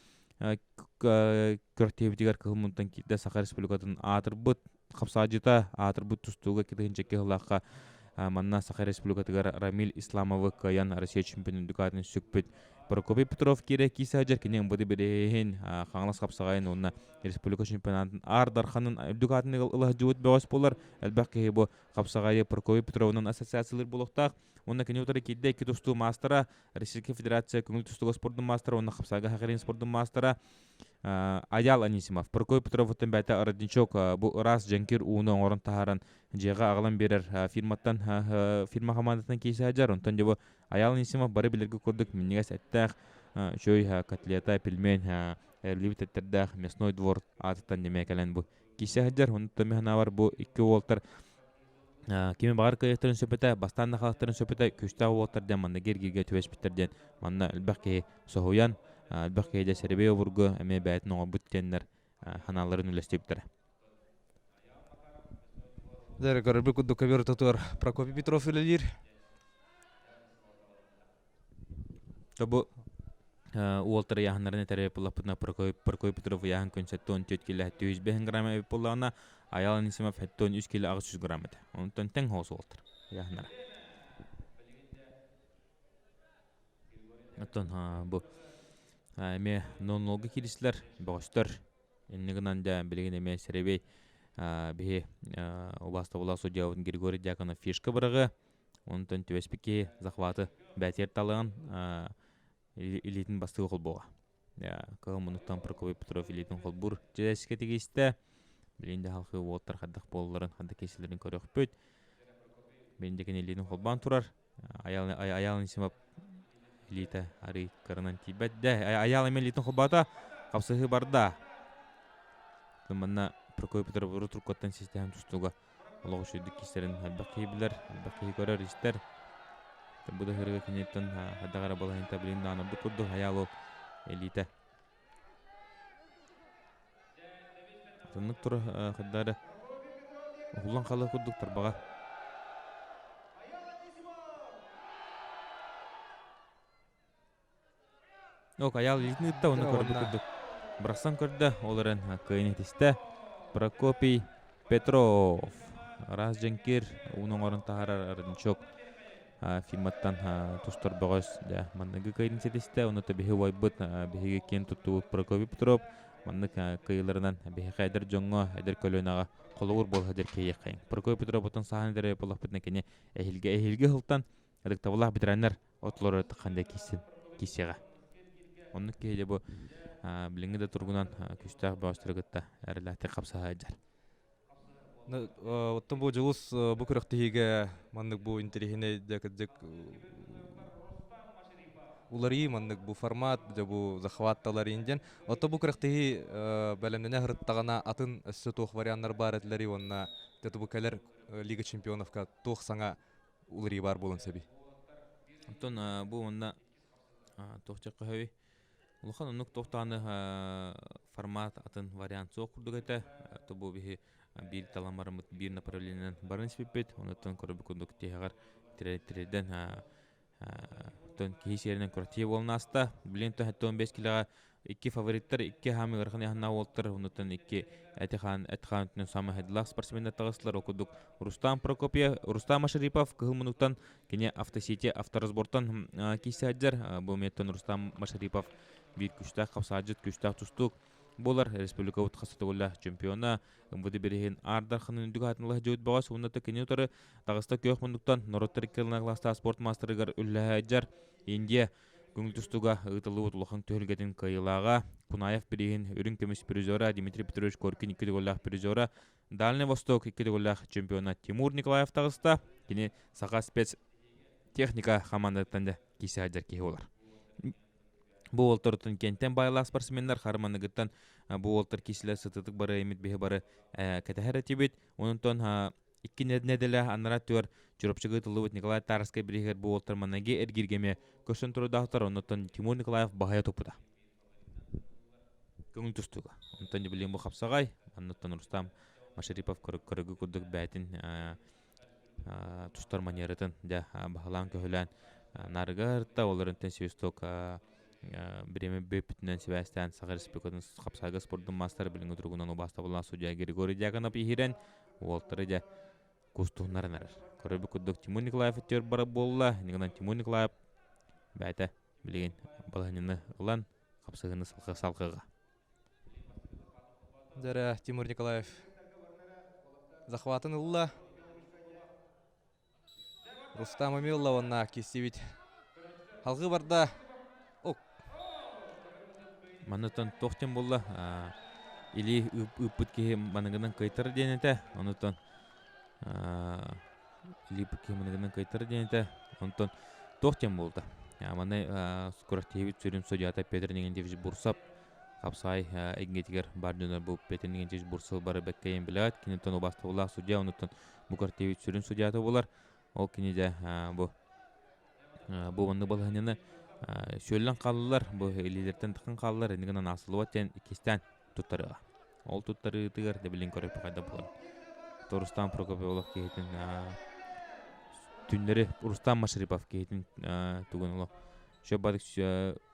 күрэхтэһиибитигэр Кыһыл Мунтан киирдэ Саха Республикатын аатырбыт хапсаадьыта аатырбыт тустууга кытыһынча сыллаахха манна Саха Республикатыгар Рамиль Исламовы кыайан Россия чемпионун дүкаатын сүкпүт Прокопий Петров киирэ киисэ сылдьар кини ымбыты бириһин Хаҥалас хапсаҕайын уонна республика чемпионатын Аар Дарханын үрдүк аатын ыла сылдьыбыт бөҕөс буолар. Элбэх киһи бу хапсаҕайы Прокопий Петровунан ассоциациялыыр буолуохтаах. Уонна кини утары киирдэ икки тустуу маастара, Российскай Федерация көҥүл тустууга спордун маастара уонна хапсаҕайга хахирин спордун маастара Айаал Анисимов, Прокопий Петровуттан бэйэтэ Родничок бу ыраас дьэҥкир ууну оҥорон таһааран дьиэҕэ аҕалан биэрэр фирматтан фирма хамаандатынан киирсэ сылдьар. Онтон дьэ бу Айаал Анисимов бары билэргэ курдук минньигэс эттээх үчүгэй котлета, пельмень. Эриллибит эттердээх мясной двор аатыттан дьэмэ кэлэн бу кисе сылдьар. Онтон мин бу икки уолтар кими баҕар кыайыахтарын сөп этэ, бастаан да хаалыахтарын сөп этэ, күүстээх уолтар диэн манна гиргиргэ түбэспиттэр диэн манна элбэх киһи соһуйан, элбэх киһи дьэ сэрэбэй обургу эмиэ бэйэтин оҥорбут диэннэр санааларын үллэстибиттэрэ. Дьэ, көрөрбүт курдук көбүөр ортотугар Прокопий Петров үлэлиир. Бу уолтар ыйааһыннарын этэрэ буллахпытына Прокопий Петров ыйааһын күн 74 кило 705 грамм эбит буоллаҕына, Айал Анисимов 73 кило 800 грамм этэ. Онтон тэҥ соҕус уолтар ыйааһыннара. Оттон бу эмиэ нолга кииристилэр бөҕөстөр. Инньэ гынан дьэ билигин эмиэ сэрэбиэй биһи убаастабыллаах судьябыт Григорий Дьяконов фишка быраҕыа. Онтон түбэспит киһи захваты бээтигэр талыан илиитин бастыы холбуоҕа. Кыһыл муннуктан Прокопий Петров илиитин холбуур чэчэскэ тигистэ. Билигин да халхыы уолаттар хайдах буолалларын, хайдах киирсэллэрин көрүөхпүт. Билигин да кини илиитин холбоон турар. Айаал Анисимов илиитэ арый кыранан тиийбэт да. Айаал эмиэ илиитин холбоото. Хапсыһыы барда. Манна Прокопий Петров урут туркуттан систэһэн тустууга олох үчүгэйдик киирсэрин элбэх киһи билэр, элбэх киһи көрөр, истэр. Бу да сырыыга киниттэн хайдах эрэ балаһыанньата билигин даҕаны ордук курдук айаал ол илиитэ. Атыннык тура хайдах эрэ уһуллан хаалыах курдук тарбаҕа. Ок, айаал илиитин ыытта уонна көрбүт курдук бырахсан көрдө, ол эрэн кыайан этистэ. Прокопий Петров араас дьэҥкир ууну оҥорон таһаарар Родничок фирматтан тустар бөҕөс дьэ манныгы кыайын ситистэ. Ону та биһи убайбыт биһиги киэн туттубут Прокопий Петров маннык кыайыыларынан биһиэхэ эдэр дьоҥҥо, эдэр көлүөнэҕэ холобур буола сылдьар киһиэхэ. Прокопий Петров оттон сааһын эдэр буоллахпытына кини эһилгэ эһилгэ сылтан ытыктабыллаах ветераннар отолоро ханда киирсин киирсиэҕэ. Оннук киһи дьэ бу билиҥҥи да туругунан күүстээх бөҕөстөрү кытта эрэлээхтик хапсаһа сылдьар. Оттон бу Дьулус бу күрэхтэһиигэ маннык бу интэриэһинэй дьэ кырдьык уларыйыы маннык бу формат дьэ бу захватталар диэн. Оттон бу күрэхтэһии бэлэмнэнэ сырыттаҕына атын өссө туох варианнар баар этилэрий уонна дьэ бу кэлэр Лига чемпионовка туох саҥа уларыйыы баар буолуон сөбүй? Онтон бу уонна туох дьэххэ Улахан оннук туох даҕаны формат атын вариант суох курдук этэ. То бу биһи биир талан бараммыт биир направлениенан баран испиппит. Онуттан көрбүт курдук тиһэҕэр тирэрдэн тон киһи сиэринэн квартира буолан ааста. Билигин 15 килоҕа икки фавориттар, икки хаамыы ыарахан ыйааһыннаах уолаттар, оннуттан икки эти-хаан эт-хаан өттүнэн саамай хайдылаах спортсменнар таҕыстылар. Ол курдук Рустам Прокопьев, Рустам Машарипов кыһыл муннуктан кини Автосити авторазбортан киирсэ сылдьар. Бу миэттэн Рустам Машарипов биир күстээх хапсаадьыт, күстээх тустуук буолар. Республикабыт хас төгүллээх чемпиона, МВД бириһин Аар Дарханын үрдүк аатын ыла сылдьыбыт бөҕөс уонна кини утары таҕыста күөх муннуктан норуоттар икки кылаастаах спорт маастарыгар үллэһэ сылдьар. Индия Көҥүл тустууга ыытыллыбыт улахан түһүлгэтин кыайыылааҕа, Кунаев бирииһин үрүҥ көмүс призера Дмитрий Петрович Коркин икки төгүллээх призера, Дальний Восток икки төгүллээх чемпиона Тимур Николаев таҕыста. Кини Саха спецтехника хамаандатыттан да киирсэ сылдьар киһи буолар. Бу уолтортон кентэн баайлаах спортсменнар харманыгыттан бу уолтар киирсилэр сытытык бары эмит биһи бары кэтэһэр этибит. Онтон Икки нэдиэлэ анараа өттүгэр Чурапчыга ыытыллыбыт Николай Тарскай бирииһигэр бу уолаттар маҥнайгы эргииргэ эмиэ көрсөн турардаахтар, оннуттан Тимур Николаев баһыйа туппута. Көҥүл тустууга. Онтон билигин бу хапсаҕай, оннуттан Рустам Машарипов көрүгү курдук бэйэтин тустар манератын дьэ баһылаан-көһүлээн нарыга ырытта, ол эрэнтэн свисток бириэмэ бүппүтүнэн сибээстээн Саха Республикатын хапсаҕайга спордун маастара билиҥҥи туругунан убаастабыллаах судья Григорий Дьяконов иһирэн уолтары дьэ кустуһуннаран эрэр. Көрөрбүт курдук Тимур Николаев өттүгэр барар буолла. Иннигинэн Тимур Николаев бэйэтэ билигин балаһыанньаны ылан хапсыһыыны салҕыаҕа. Дьэ Тимур Николаев захватын ылла. Рустам Амилла уонна киирсибит. Халҕыы барда. Ок. Маннытан туох диэн буолла илии ыыппыт киһи маныгынан кыайтар диэн этэ. Онутан илии ыыппыт киһи маныгынан кыайтар диэн этэ. Онтон туох диэн буолда. Маны күрэхтэһиибит сүрүн судьята Петр Николаевич Бурсап. Хапсаай эйгэтигэр бар дьонор бу Петр Никитич Бурцев бары бэккэйин билээт, киниттэн убаастабыллаах судья, онуттан бу күрэхтэһиибит сүрүн судьята буолар. Ол кини дьэ бу маннык балаһыанньаны сүөллэн хааллылар, бу илиилэртэн таххан хааллар, иннигинэн гынан аасыллыбат диэн иккистээн туттарыаҕа. Ол туттарыытыгар да билин көрөппө хайда буолар. Рустам Прокопьев олох киһитин түннэри Рустам Машрипов киһитин тугун олох шөббатык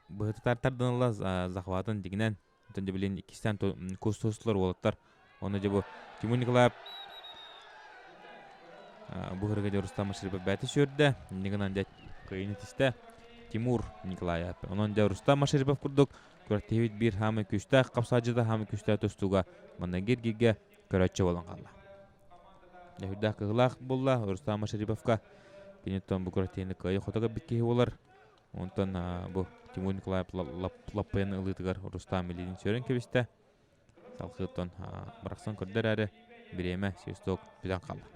быһытытар тардынылла захватын дигинэн оттон дьэ билин иккистээн кустуустулар уолаттар онно дьэ бу Тимур Николаев бу ырыга дьэ Рустам Машрипов бэйэтэ сүөрдэ инньэ гынан дьэ кыайыыны тистэ Тимур Николаев онон дьэ Рустам Машрипов курдук күрэхтэһиибит биир хаамай күүстээх хапсаадьыта хаамай күүстээх тустууга манна гиргиргэ көрөөччү буолан хаалла. Дьэһүрдээх кыһылаах буолла Рустам Машариповка киниттэн бу күрэхтэһиини кыайа хото көрбүт киһи буолар. Онтон бу Тимур Николаев лаппайын ылыытыгар Рустам илиитин сүөрэн кэбистэ. Салхыыттан барахсан көрдөр эрээри бириэмэ свисток бүтэн хаалла.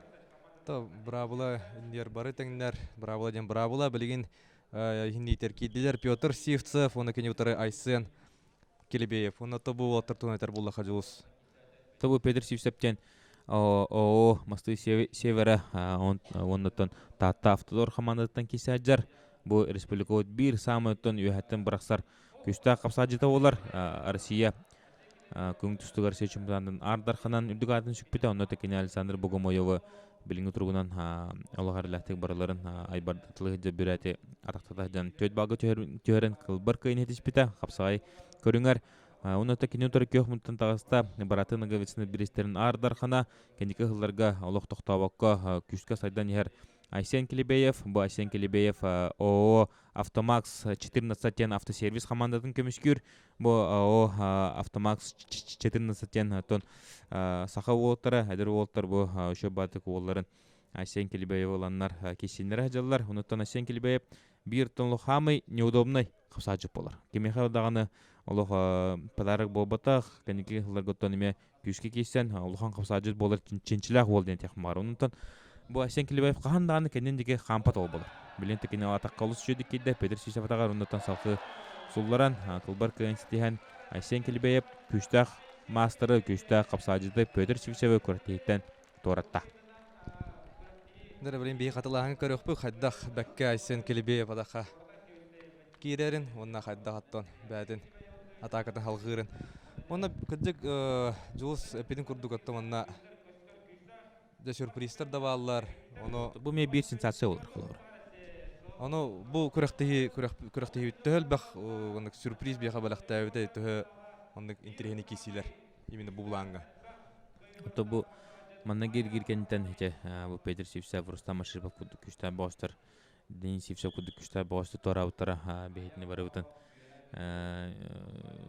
То быраабыла иннигэр бары тэҥнэр. Быраабыла диэн быраабыла билигин иһинниитэр киирдилэр Петр Сивцев уонна кини утары Айсен Килибеев. Уонна тобу уолаттар туһунан этэр буоллаха Дьулус. Тобу Петр Сивцев диэн оо Мосты Севера уоннаттан Таатта Автодор хамаандатыттан киирсэ сылдьар. Бу республикабыт биир саамай оттон үөһэттэн бырахсар күүстээх хапсаадьыта буолар. Россия күн тустугар Россия чемпионатын Аар Дарханан үрдүк аатын сүкпүтэ. Онно кини Александр Богомоевы билиҥҥи туругунан олох эрэлээхтик барыларын айбардатылыы сылдьар бүрээти атахтата сылдьан түөрт балга түһэрэн кылбар кыайын ситиспитэ. Хапсаҕай көрүҥэр Онно кини утары күөх мунтан таҕыста баратын Ноговицыны бириистэрин Аар Дархана кэнники сылларга олох тохтообокко күүскэ сайдан иһэр Айсен Килибеев. Бу Айсен Килибеев ООО «Автомакс 14» диэн автосервис хамаандатын көмүскүүр. Бу ООО «Автомакс 14» диэн оттон саха уолаттара, эдэр уолаттар бу үчүгэй баатык уолларын Айсен Килибеев ыланнар киссиннэрэ сылдьаллар. Онуттан Айсен Килибеев биир олох неудобный хапсааччыт буолар. Кимиэхэ даҕаны олох подарок буолбатах, кэнники сылларга эмиэ күүскэ киирсэн улахан хапсаадьыт буолар чинчилээх уол диэн этиэх баар. Онтон бу Айсен Килибаев хаһан даҕаны кэннин диэки хаампат уол буолар. Билин кини атахха олус үчүгэйдик киирдэ, Петр Сисов атаҕар оннуттан салгыы сулларан, кылбар кыайан ситиһэн Айсен Килибеев күүстээх маастары, күүстээх хапсаадьыты Петр Сивцевы күрэхтэһииттэн туоратта. Дөрө билин биһи хатылааһын көрөхпүт хайдах бэккэ Айсен Килибеев атахха киирэрин уонна хайдах оттон бээтин атаакатын халҕыырын. Уонна кырдьык Дьулус эппитин курдук оттон манна дьэ сюрпризтар да бааллар. Ону Бу эмиэ биир сенсация болар холобур. Ону бу күрэхтэһии күрэхтэһии төһө элбэх оннук сюрприз биэхэ бэлэхтээбитэ төһө оннук интэриэһинэй киирсиилэр именно бу былааҥҥа. Ото бу манна гир-гир кэнниттэн ити бу Петр Сивцев, Рустам Машрипов курдук күүстээх бөҕөстөр Денис Сивцев курдук күүстээх бөҕөстөр туораабыттара биһитини барыбытын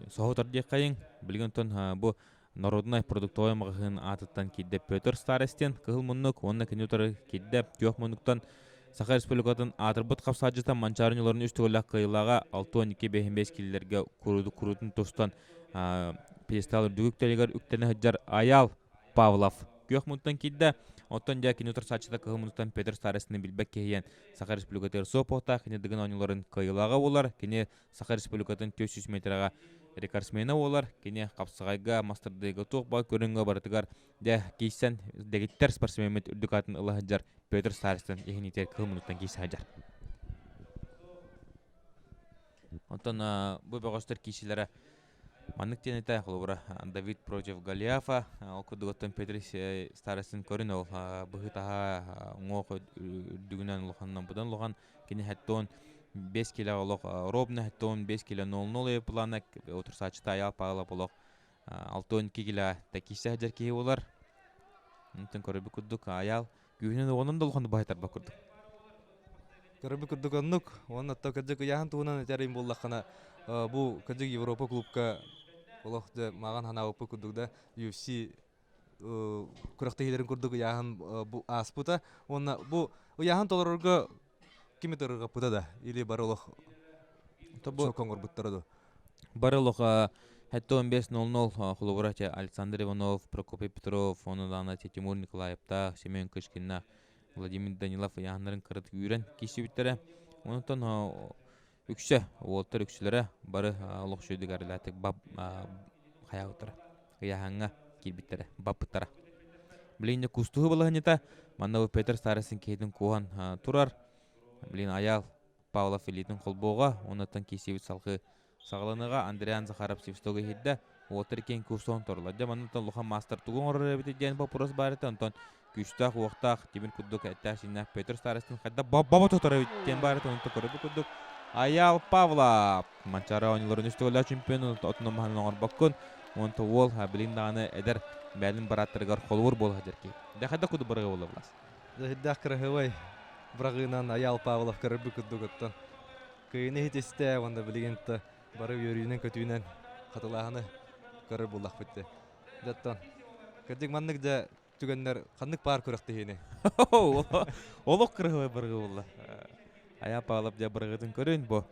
соһутар диэххэйиҥ. Билигин онтон бу народнай продуктовай маҕаһыын аатыттан киирдэ Петр Старостин кыһыл муннук уонна кини утары киирдэ күөх муннуктан Саха Республикатын аатырбыт хапсаадьыта Манчаары ньуларын үс төгүллээх кыайыылааҕа 62,5 киллэргэ куруутун тустан пьедестал үрдүк үктэлигэр үктэнэ сылдьар Айаал Павлов күөх мунтан киирдэ. Оттон дьэ кини утарсааччыта кыһыл мунтан Петр Старостины билбэт киһийэн Саха Республикатыгар суоппуохтаах кини Дыгын оонньууларын кыайыылааҕа буолар. Кини Саха Республикатын 400 метрэҕэ рекордсмена буолар. Кини хапсаҕайга, мастардыыга туох баар көрүҥҥэ барытыгар дьэ киирсэн дэгиттэр спортсмеммит үрдүк аатын ыла сылдьар Петр Старостин иһин кыһыл муннуктан киирсэ сылдьар. Онтон бу бөҕөстөр киирсиилэрэ маннык диэн этэ, холобура, Давид против Голиафа, ол курдук оттон Петр Старостин көрүн ол быһыы-таһаа уҥуох үрдүгүнэн улаханынан быдан улахан кини хэттон 5 кило олох ровно хэттон 5 кило 0-0 плана утурсааччыта Аял Павлов олох 6-12 кило киирсэ сылдьар киһи буолар. Онтон көрөрбүт курдук Аял күүһүнэн уонун да улаханнык баһытарбат курдук. Көрөрбүт курдук оннук. Уонна то кырдьык ыйааһын туһунан этэрим буоллаххына, бу кырдьык Европа клубка олох дьэ мааҕын ханаабыппыт курдук да UFC күрэхтэһиилэрин курдук ыйааһын бу ааспыта. Уонна бу ыйааһын толорорго кими тырырҕаппыта да или бары олох шок оҥорбуттара дуо? Бары олох 75-00 холобура Александр Иванов, Прокопий Петров, ону даҕаны Тимур Николаевтаах, Семен Кычкиннаах, Владимир Данилов ыйааһыннарын кыратык үүрэн киирсибиттэрэ. Онтон Үксэ уолтар үксүлэрэ бары олох үчүгэйдик арылаатык бап хайаабыттара ыйааһыҥҥа киирбиттэрэ баппыттара. Билигин кустуһу балаһынньыта манна бу Петр Старостин киһитин куоһан турар. Билигин Аял Павлов илиитин холбуоҕа, оннуттан киирсибит салгыы саҕаланыаҕа. Андриан Захаров свистогу иһирдэ, уолаттар иккиэн курсон тураллар. Дьэ манныттан улахан маастар тугу оҥорор эбит диэн боппуруос баар этэ. Онтон күүстээх, уохтаах, тимир курдук эттээх-сииннээх Петр Старостин хайдах бобо тутар эбит диэн баар этэ. Онтон көрөбүт курдук Аял Павлов Манчаары оонньууларын үс төгүллээх чемпион отунан маһынан оҥорбоккун. Онто уол билигин даҕаны эдэр бэйэлин барааттарыгар холобур буола сылдьар киһи. Дьэ хайдах курдук бырыга буолла Влас? Дьэ кырасыбай быраҕыынан Аял Павлов көрөрбүт курдук оттон кыйыны иһитистэ уонна билигин бары үөрүүнэн-көтүүнэн хатылааһыны көрөр буоллахпыт дии. Дьэ оттон кырдьык маннык дьэ түгэннэр ханнык баар күрэхтэһиини? Олох кырыһыбай бырыгы буолла. Аял Павлов дьэ бырыгытын көрүн бу.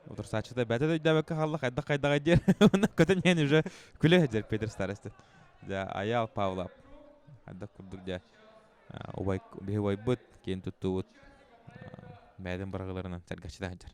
Утурсааччыта бэйэтэ да өйдөөбөккө хаалла хайдах хайдаҕай диэн. Уонна көтөн иһэн уже күлэ сылдьар Петр Старостин. Дьэ Аял Павлов хайдах курдук дьэ убай биһи убайбыт киэн туттубут бэйэтин бырагыларынан сэргэхситэ сылдьар.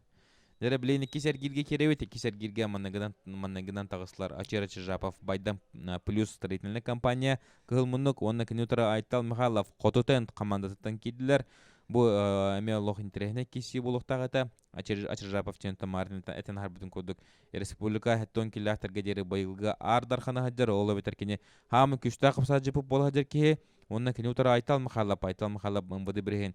Дьэ билигин иккис эргииргэ киирэбит. Иккис эргииргэ манныгынан манныгынан таҕыстылар Ачира Чижапов, Байдам плюс строительная компания Кыһыл муннук уонна кини утары Айтал Михайлов Хоту Тент командатыттан киирдилэр. Бу эмиэ олох интэриэһинэй киирсии буолуохтаах этэ. Ачиржапов диэн Мартин этэн аһарбытын курдук республика хэттон киллээхтэргэ диэри быйылгы аар дархана сылдьар, ол эбэтэр кини хаамы күстээх хапсаадьыппыт буола сылдьар киһи. Уонна кини утары Айтал Михайлов, Айтал Михайлов МВД бириһин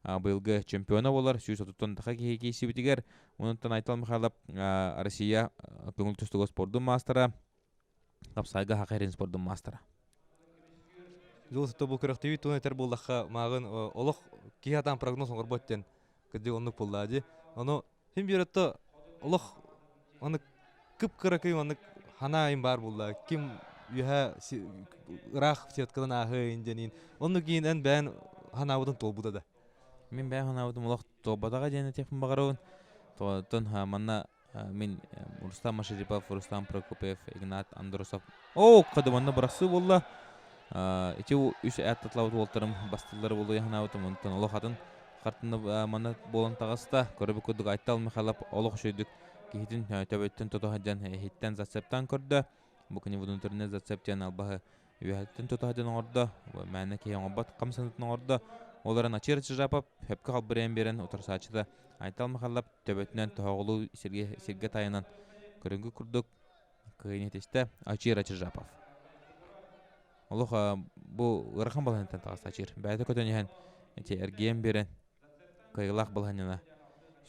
быйылгы чемпиона буолар 130 таха киһи киирсибитигэр. Онтон Айтал Михайлов Россия көҥүл тустууга спордун маастара, хапсайга хахерин спордун маастара. Дьыл бу күрэхтэһии туһун этэр буоллахха, мааҕын олох киһи атаан прогноз оҥорбот диэн кырдьык оннук буоллаа дии. Ону син биир өттө олох аны кып-кыракый маннык ханаайым баар буолла. Ким үөһэ ыраах сеткадан ааһыайын диэниин. Оннук иин эн бэйэн ханаабытын туолбута да. Мин бэйэм ханаабытым олох туолбатаҕа диэн этиэхпин баҕарабын. Тоҕоттон манна мин Рустам Машарипов, Рустам Прокопьев, Игнат Андросов. Оо, кадыманна бырахсыы буолла. Ити үс аттатлабыт уолтарым бастыллары буолуо ханаабытым. Онтон олох атын хартына манна буолан таҕыста. Көрөбүт курдук Айтал Михайлов олох үчүгүйдүк киһитин төбөттөн тото сылдьан иһиттэн зацептаан көрдө. Бу күнү внутренний зацеп диэн албаһы үөһэттэн тото сылдьан оҥордо. Мээнэ киһи оҥорбот хамсанытын оҥордо. Ол эрэн Ачир Чижапов хөпкө халбырыйан биэрэн утарсааччыта Айтал Михайлов төбөтүнэн тоһоҕолуу сиргэ, сиргэ тайанан көрүҥгү курдук кыайын этистэ Ачир Ачижапов. Олох бу ыарахан балаһынтан таҕыста Ачир. Бэйэтэ көтөн иһэн ити эргийэн биэрэн кыайыылаах балаһынньана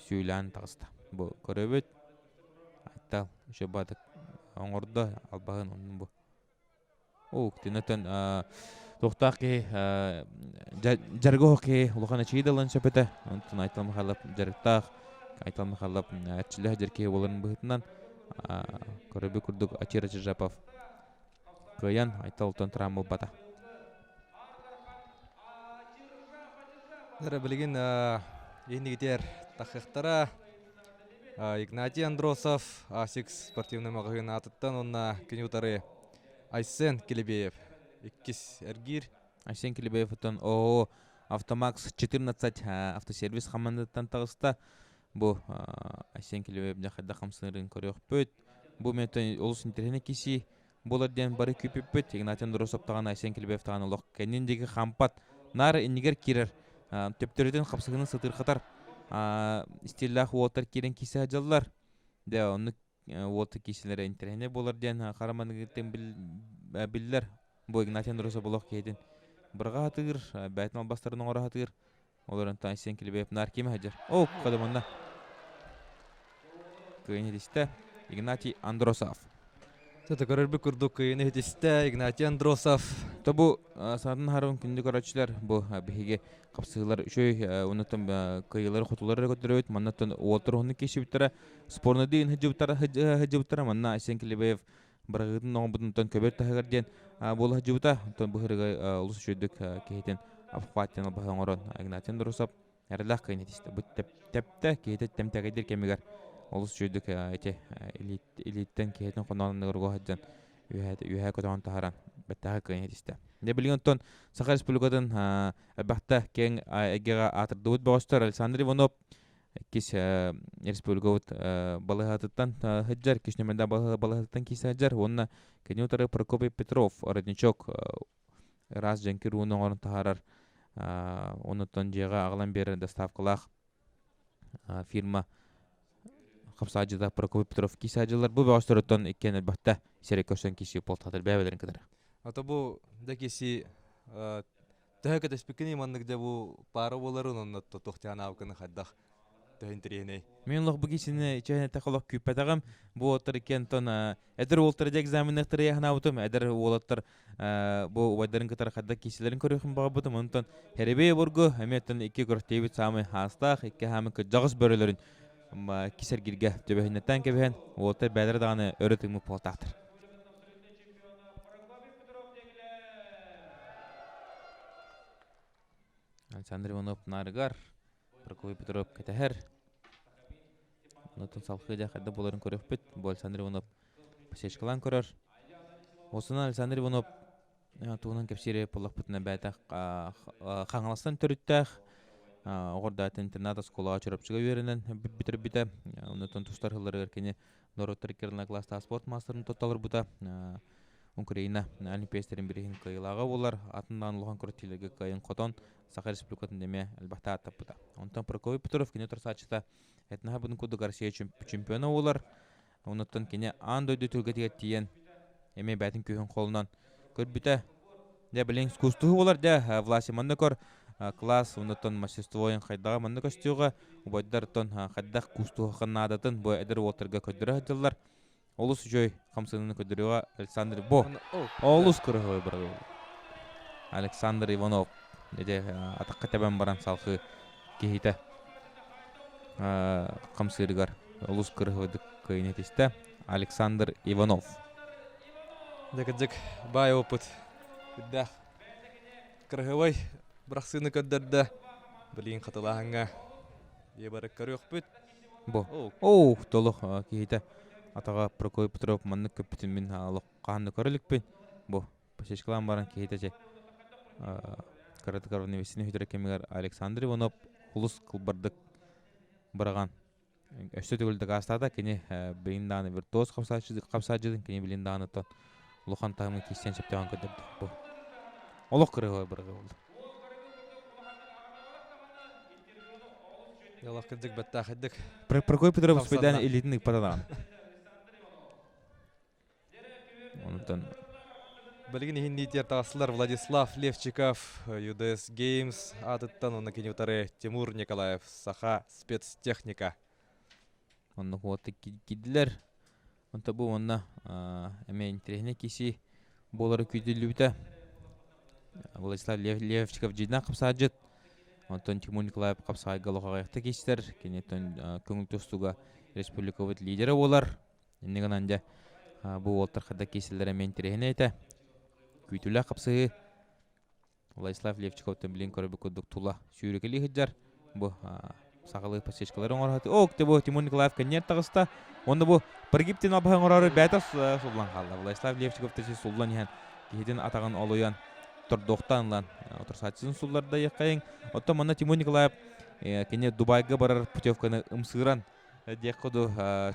сүүлээн таҕыста. Бу көрөбүт Айтал үчүгэй баатык оҥордо албаһын оннун бу. Оо, тинэтэн туохтаах киһи дьарыгы оһох киһи улахан эчии да ылан сөп этэ. Онтон Айтал Михайлов дьарыктаах, Айтал Михайлов эрчиллэ сылдьар киһи буоларын быһыытынан көрөбүт курдук Ачир Ачижапов кыайан Айтал травма ылбата. Эрэ билигин иннигитер тахыахтара Игнатий Андросов Асикс спортивный маҕаһыын аатыттан уонна кини утары Айсен Килибеев иккис эргиир. Айсен Килибеевтан ООО Автомакс 14 автосервис хамандыттан таҕыста. Бу Айсен Килибеев дьэ хайдах хамсанарын көрүөхпүт. Бу ментэн олус интэриэһинэй киси буолар диэн бары күүппүппүт. Игнатий Андросов даҕаны Айсен Килибеев даҕаны олох кэннин диэки хампат, наар иннигэр киирэр, төптөрүтүн хапсыгынан сытыырхатар стиллээх уолаттар киирэн киирсэ сылдьаллар. Дьэ, оннук уолаттар киирсэлэрэ интэриэһинэй буолар диэн хара маныгыттан биллэр. Бу Игнатий Андросов олох киһитин быраҕа сатыыр, бэйэтин албастарын оҥоро сатыыр. Ол эрэн Айсен Килибеев наар ким сылдьар? О, кадыманна. Кыайын иһитистэ Игнатий Андросов. Сата көрөрбүт курдук кыайын иһитистэ Игнатий Андросов. То бу саатын харабын күндү көрөөччүлэр бу биһиги хапсыһыылар үчүгэй оннуттан кыайыылары хотулары көрдөрөбүт маннаттан уолтар уһуннук киирсибиттэрэ спорнайдыын сылдьыбыттара сылдьыбыттара манна Айсен Килибеев бырагыытын оҥорбутунтан көбөр таһыгар диэн буола сылдьыбыта. Онтон быһырыга олус үчүгэйдик киһитин обхват диэн албаһы оҥорон Игнатий Андросов эрэлээх кыайын этистэ. Бу тэптэ киһитэ тэмтэгэйдир кэмигэр олус үчүгэйдик ити илииттэн киһитин хоноонугар сылдьан үөһэ көтөҕөн таһааран бэттээхэй кыайын этистэ. Дьэ билигин онтон Саха Республикатын элбэхтэ киэҥ эйгэҕэ аатырдыбыт бөҕөстөр Александр Иванов. Иккис республикабыт балыһатыттан сылдьар, иккис нүмердээх балыһатыттан киирсэ сылдьар уонна кини утары Прокопий Петров, родничок ыраас дьэҥкир ууну оҥорон таһаарар, онуттан дьиэҕэ аҕалан биэрэр доставкалаах фирма хапсаадьыта Прокопий Петров киисаадьылар бу бөҕөстөрүттэн иккиэн элбэхтэ сири көрсөн киси полтатыр бэйэлэрин кытары. Ата бу да киси төһө кэтэспиккиний маннык дьэ бу паара буоларын онно туох анаабыккыны хайдах төһө интэриэһинэй. Мин олох бу киисини чэһинэтэх олох күүппэтэҕим. Бу уолаттар иккиэн эдэр уолаттар дьэ экзаменныахтара яһанаабытым. Эдэр уолаттар бу убайдарын кытары хайдах киисилэрин көрүөхүн баҕарбытым. Онтон Хэрибэй обургу эмиэ икки көртиэбит саамай хаастаах, икки хаамы кырдьаҕас бөрөлөрүн кисэргиргэ төбөһүннэттэн кэбиһэн уолаттар бэйэлэрэ даҕаны өрө тыыммыт буолтаахтар. Александр Иванов наарыгар Прокопий Петров кэтэһэр. Онтон салхыы дьэ хайдах буоларын көрүөхпүт. Бу Александр Иванов посечкалаан көрөр. Осунан Александр Иванов туһунан кэпсиири буоллахпытына бэйэтэ Хаҥаластан төрүттээх оҕордаатын интернат оскуолаҕа Чурапчыга үөрэнэн бүтэрбитэ. Онтон тустар сылларыгар кини норуоттар икки класстаах спорт маастарын тутталарбыта. Украина Олимпиецтэрин бириһин кыайыылааҕа буолар. Атыннаан улахан күрэхтэһиилэргэ кыайан хотон Саха Республикатын эмиэ элбэхтэ ааттаппыта. Онтон Прокопий Петров кини турсааччыта этнаһа бутун курдук Россия чемпиона буолар. Онуттан кини аан дойду түһүлгэтигэр тиийэн эмиэ бэйэтин күүһүн холунан көрбүтэ. Дьэ билин кустуһу буолар дьэ Власий манна көр класс онуттан мастерствойун хайдаҕа манна көстүөҕэ убайдартан хайдах кустуһуха наадатын бу эдэр уолтарга көрдөрө сылдьаллар. Олус үчүгэй хамсаныыны көрдөрүөҕэ Александр Бо. Олус кырыһыбай бырагыл. Александр Иванов ити атахха тэбэн баран салхыы киһитэ хамсыырыгар олус кырыһыбайдык кыайын этистэ. Александр Иванов. Дьэ баай опыт үрдээх кырыһыбай бырахсыыны көрдөрдө. Билигин хатылааһыҥҥа бары көрүөхпүт. Бу. Оу, толох киһитэ атаҕа Прокопий Петров маннык көппүтүн мин олох хаһан да көрө иликпин. Бу посечкалаан баран киһитэ чэ кыратык невестини хүтэрэ кэмигэр Александр Иванов улус кылбардык быраҕан өссө төгүл дакаастаата кини билин даҕаны виртуоз хапсааччытын кини билин даҕаны улахан таһымы киирсиэн сөптөөҕүн көрдөрдө бу олох кырыһыбай быраҕыы буолла. Ялах кырдьык баттаахайдык. Прокопий Петров успейдаан илиитин ыппатадаҕан. Онтон Билигин иһин ниитигэр таҕыстылар Владислав Левчиков, UDS Games аатыттан уонна кини утары Тимур Николаев, Саха спецтехника. Оннук уотта киирдилэр. Онто бу уонна эмиэ интэриэһинэй киси буолара күүтүллүбүтэ. Владислав Левчиков дьиинээх хапсаадьыт. Онтон Тимур Николаев хапсаайга олох киистэр. Киниттэн көҥүл тустууга республикабыт лидерэ буолар. Инньэ гынан дьэ бу уолтар хайдах киирсэллэрэ эмиэ интэриэһинэй этэ. Күүтүүлээх хапсыһыы. Владислав Левчиковтан билин көрөрбүт курдук тула сүүрэкэлии сылдьар. Бу сахалыы подсечкалары оҥоро О, бу Тимур Николаев кэнниэр таҕыста. Уонна бу прогибтин албаһы оҥороору бэйэтэ суллан хаалла. Владислав Левчиков тэси суллан иһэн киһитин атаҕын олуйан тордуохтаан ылан утарсааччытын сулларда иэххэйиҥ. Оттон манна Тимур Николаев кини Дубайга барар путевканы ымсыыран диэххэ дуу,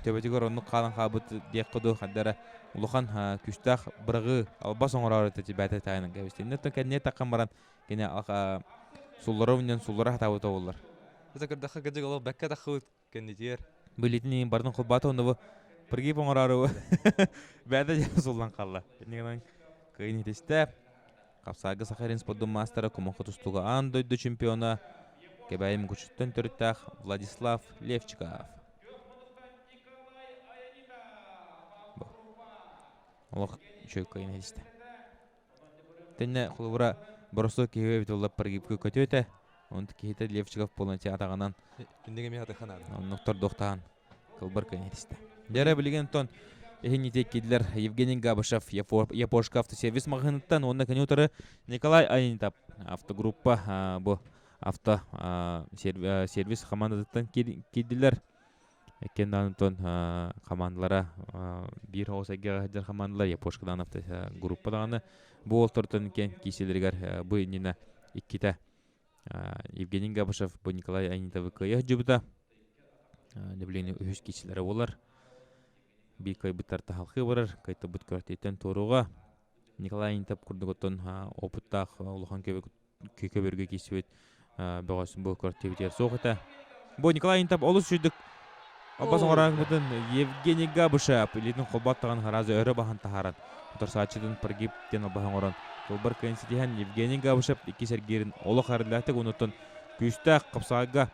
төбөтүгэр оннук хаалан хаалбыт диэххэ дуу, ханна эрэ улахан күүстээх быраҕыы албас оҥороору бэйэтэ таайынан кэбистэ. Иннэ кэнниэ таххан баран кини суллара унньан суллара сатаабыта буоллар. Это көрдөххө кырдьык олох бэккэ таххыбыт кэннитигэр. Билитин бардын холбаата онно бу прогиб оҥороору бэйэтэ суллан хаалла. Иннигинэн кыайын итистэ. Хапсаайга Саха сирин спордун маастара, Кумахха тустууга аан дойду чемпиона, Кэбээйи Мукучуттан төрүттээх Владислав Левчиков. Олох үчүгэй кыайан истэ. Тэннэ холобура боростуой киһи эбит буолла прогибка көтүө этэ. Онто киһитэ Левчиков буолан атаҕынан Иннигэ миэхэ таханаада. Оннуктар дуохтаан кылбар кыайан истэ. Дьэрэ билигин онтон иһин киирдилэр Евгений Габышев Япошка автосервис маҕаһыыныттан уонна кини утары Николай Айнитап автогруппа бу авто сервис хамаандатыттан киирдилэр. Иккиэн онтон хамаандалара биир оҕус эйгэҕэ сылдьар хамаандалар Япошка даҕаны автогруппа даҕаны бу уолтартан иккиэн киирсиилэригэр бу иннинэ иккитэ Евгений Габышев бу Николай Айнитовы кыайа сылдьыбыта. Нэбилиэнньэ үһүс киирсилэрэ буолар. Биир кыайбыттар таһалхыы барар, кыайтарбыт күрэхтэһииттэн туоруоҕа. Николай Интап курдук оттон опыттаах улахан көбөргө киирсибит бөҕөс бу күрэхтэһиибитигэр суох этэ. Бу Николай Интап олус үчүгдүк Албас оҥорооҥҥутун Евгений Габышев илиитин холботтоҕун харазы өрө баһан таһааран утарсааччытын прогиб диэн албаһы оҥорон тылбар кыайан ситиһэн Евгений Габышев иккис эргиирин олох эрэллээхтик уонуттан күүстээх хапсаҕайга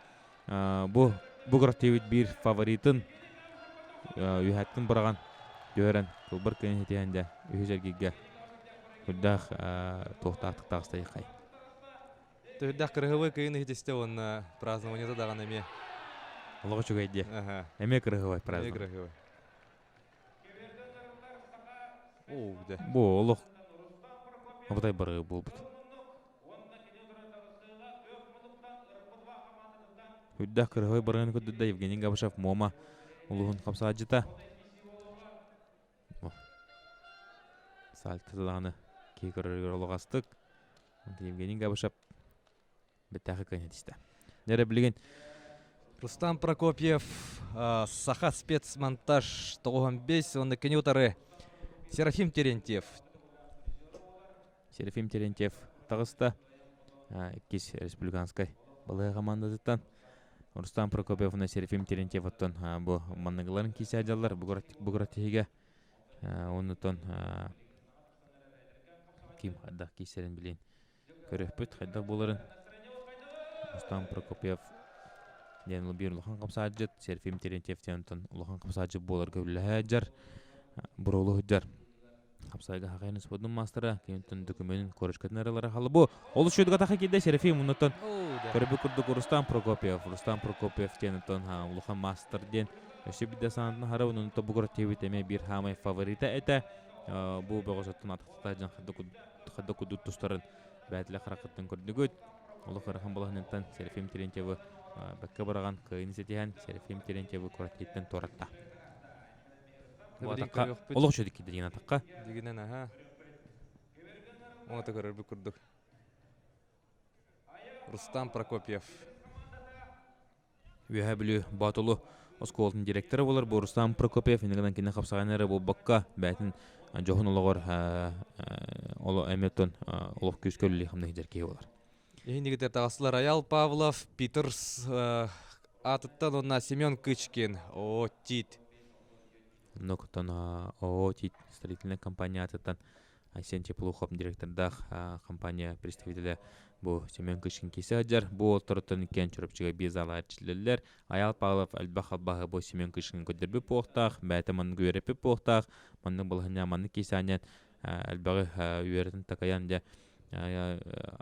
бу бу күрэхтэһиибит биир фаворитын үөһэттэн быраҕан түһэрэн тылбар кыайан ситиһэн дьэ үһүс эргииргэ үрдээх туохтаахтык таҕыста диэххэй. Төһүрдээх кырыһыбай кыйын иһитистэ уонна празднованиета даҕаны эмиэ. Олох үчүгэй диэ. Эмиэ кырыһыбай празднование. Эмиэ кырыһыбай. Оо, дэ. Бу олох абытай барыы буолбут. Үрдээх кырыһыбай барыгын көрдөрдө Евгений Габышев Муома улууһун хапсаадьыта. Сальто даҕаны киһи көрөрүгэр олоҕастык. Евгений Габышев бэттээхи кыайан этистэ. Нэрэ билигин Рустам Прокопьев Саха спецмонтаж 95 уонна кини утары Серафим Терентьев. Серафим Терентьев таҕыста. Иккис республиканскай балыыһа командатыттан Рустам Прокопьев уонна Серафим Терентьев оттон бу манныгыларын киисэ дьаллар бугура тиһигэ оннутон ким хайдах киисэрин билин көрүөхпүт хайдах буоларын Рустам Прокопьев диэн биир улахан хапсаадьыт Серафим Терентьев диэн улахан хапсаадьыт буоларга үлэлэһэ дьар буруолу сылдьар Хапсайга хахайын спортун маастара кемтон документын корочкатын аралара халыбу. Ол үчүгэй таха киирдэ Серафим оннуттан көрбүт курдук Рустам Прокопьев, Рустам Прокопьев диэн оттон улахан маастар диэн өссө биирдэ санаатын хара оннуттан бу көрөттүбүт эмиэ биир хаамай фаворита этэ. Бу бөҕөсөттөн атахтата дьон хадда кудут тустарын бээтилэ харахыттан көрдүгүт. Олох ырахан балаһынынтан Серафим Терентьевы бэккэ быраҕан кыайыны ситиһэн Серафим Терентьевы куораттыттан туоратта. Атахха олох үчүгэй киирдэ диэн атахха. Дигинэн аха. Оҥото көрөрбүт курдук. Рустам Прокопьев. Үөһээ Бүлүү Боотулу оскуолатын директора буолар бу Рустам Прокопьев иннигинэн кини хапсаҕайын эрэ буолбакка бэйэтин дьоһун олоҕор эмиэ оттон олох күүскэ үлэлии хамнаһы сылдьар киһи буолар. Иһинигитэ таҕыстылар Аял Павлов, Питерс аатыттан уонна Семен Кычкин, Оо Тит. Оннуктан Оо Тит строительная компания аатыттан Айсен Теплухов директордаах компания представителэ бу Семен Кычкин кисе сылдьар. Бу олторуттан иккиэн Чурапчыга биир зала эрчиллэллэр. Аял Павлов элбэх албаһы бу Семен Кычкин көрдөрбүт буолуохтаах, бэйэтэ маннык үөрэппит буолуохтаах, маннык балаһынньа маннык киисээнньэн элбэҕи үөрэтэн такайан дьэ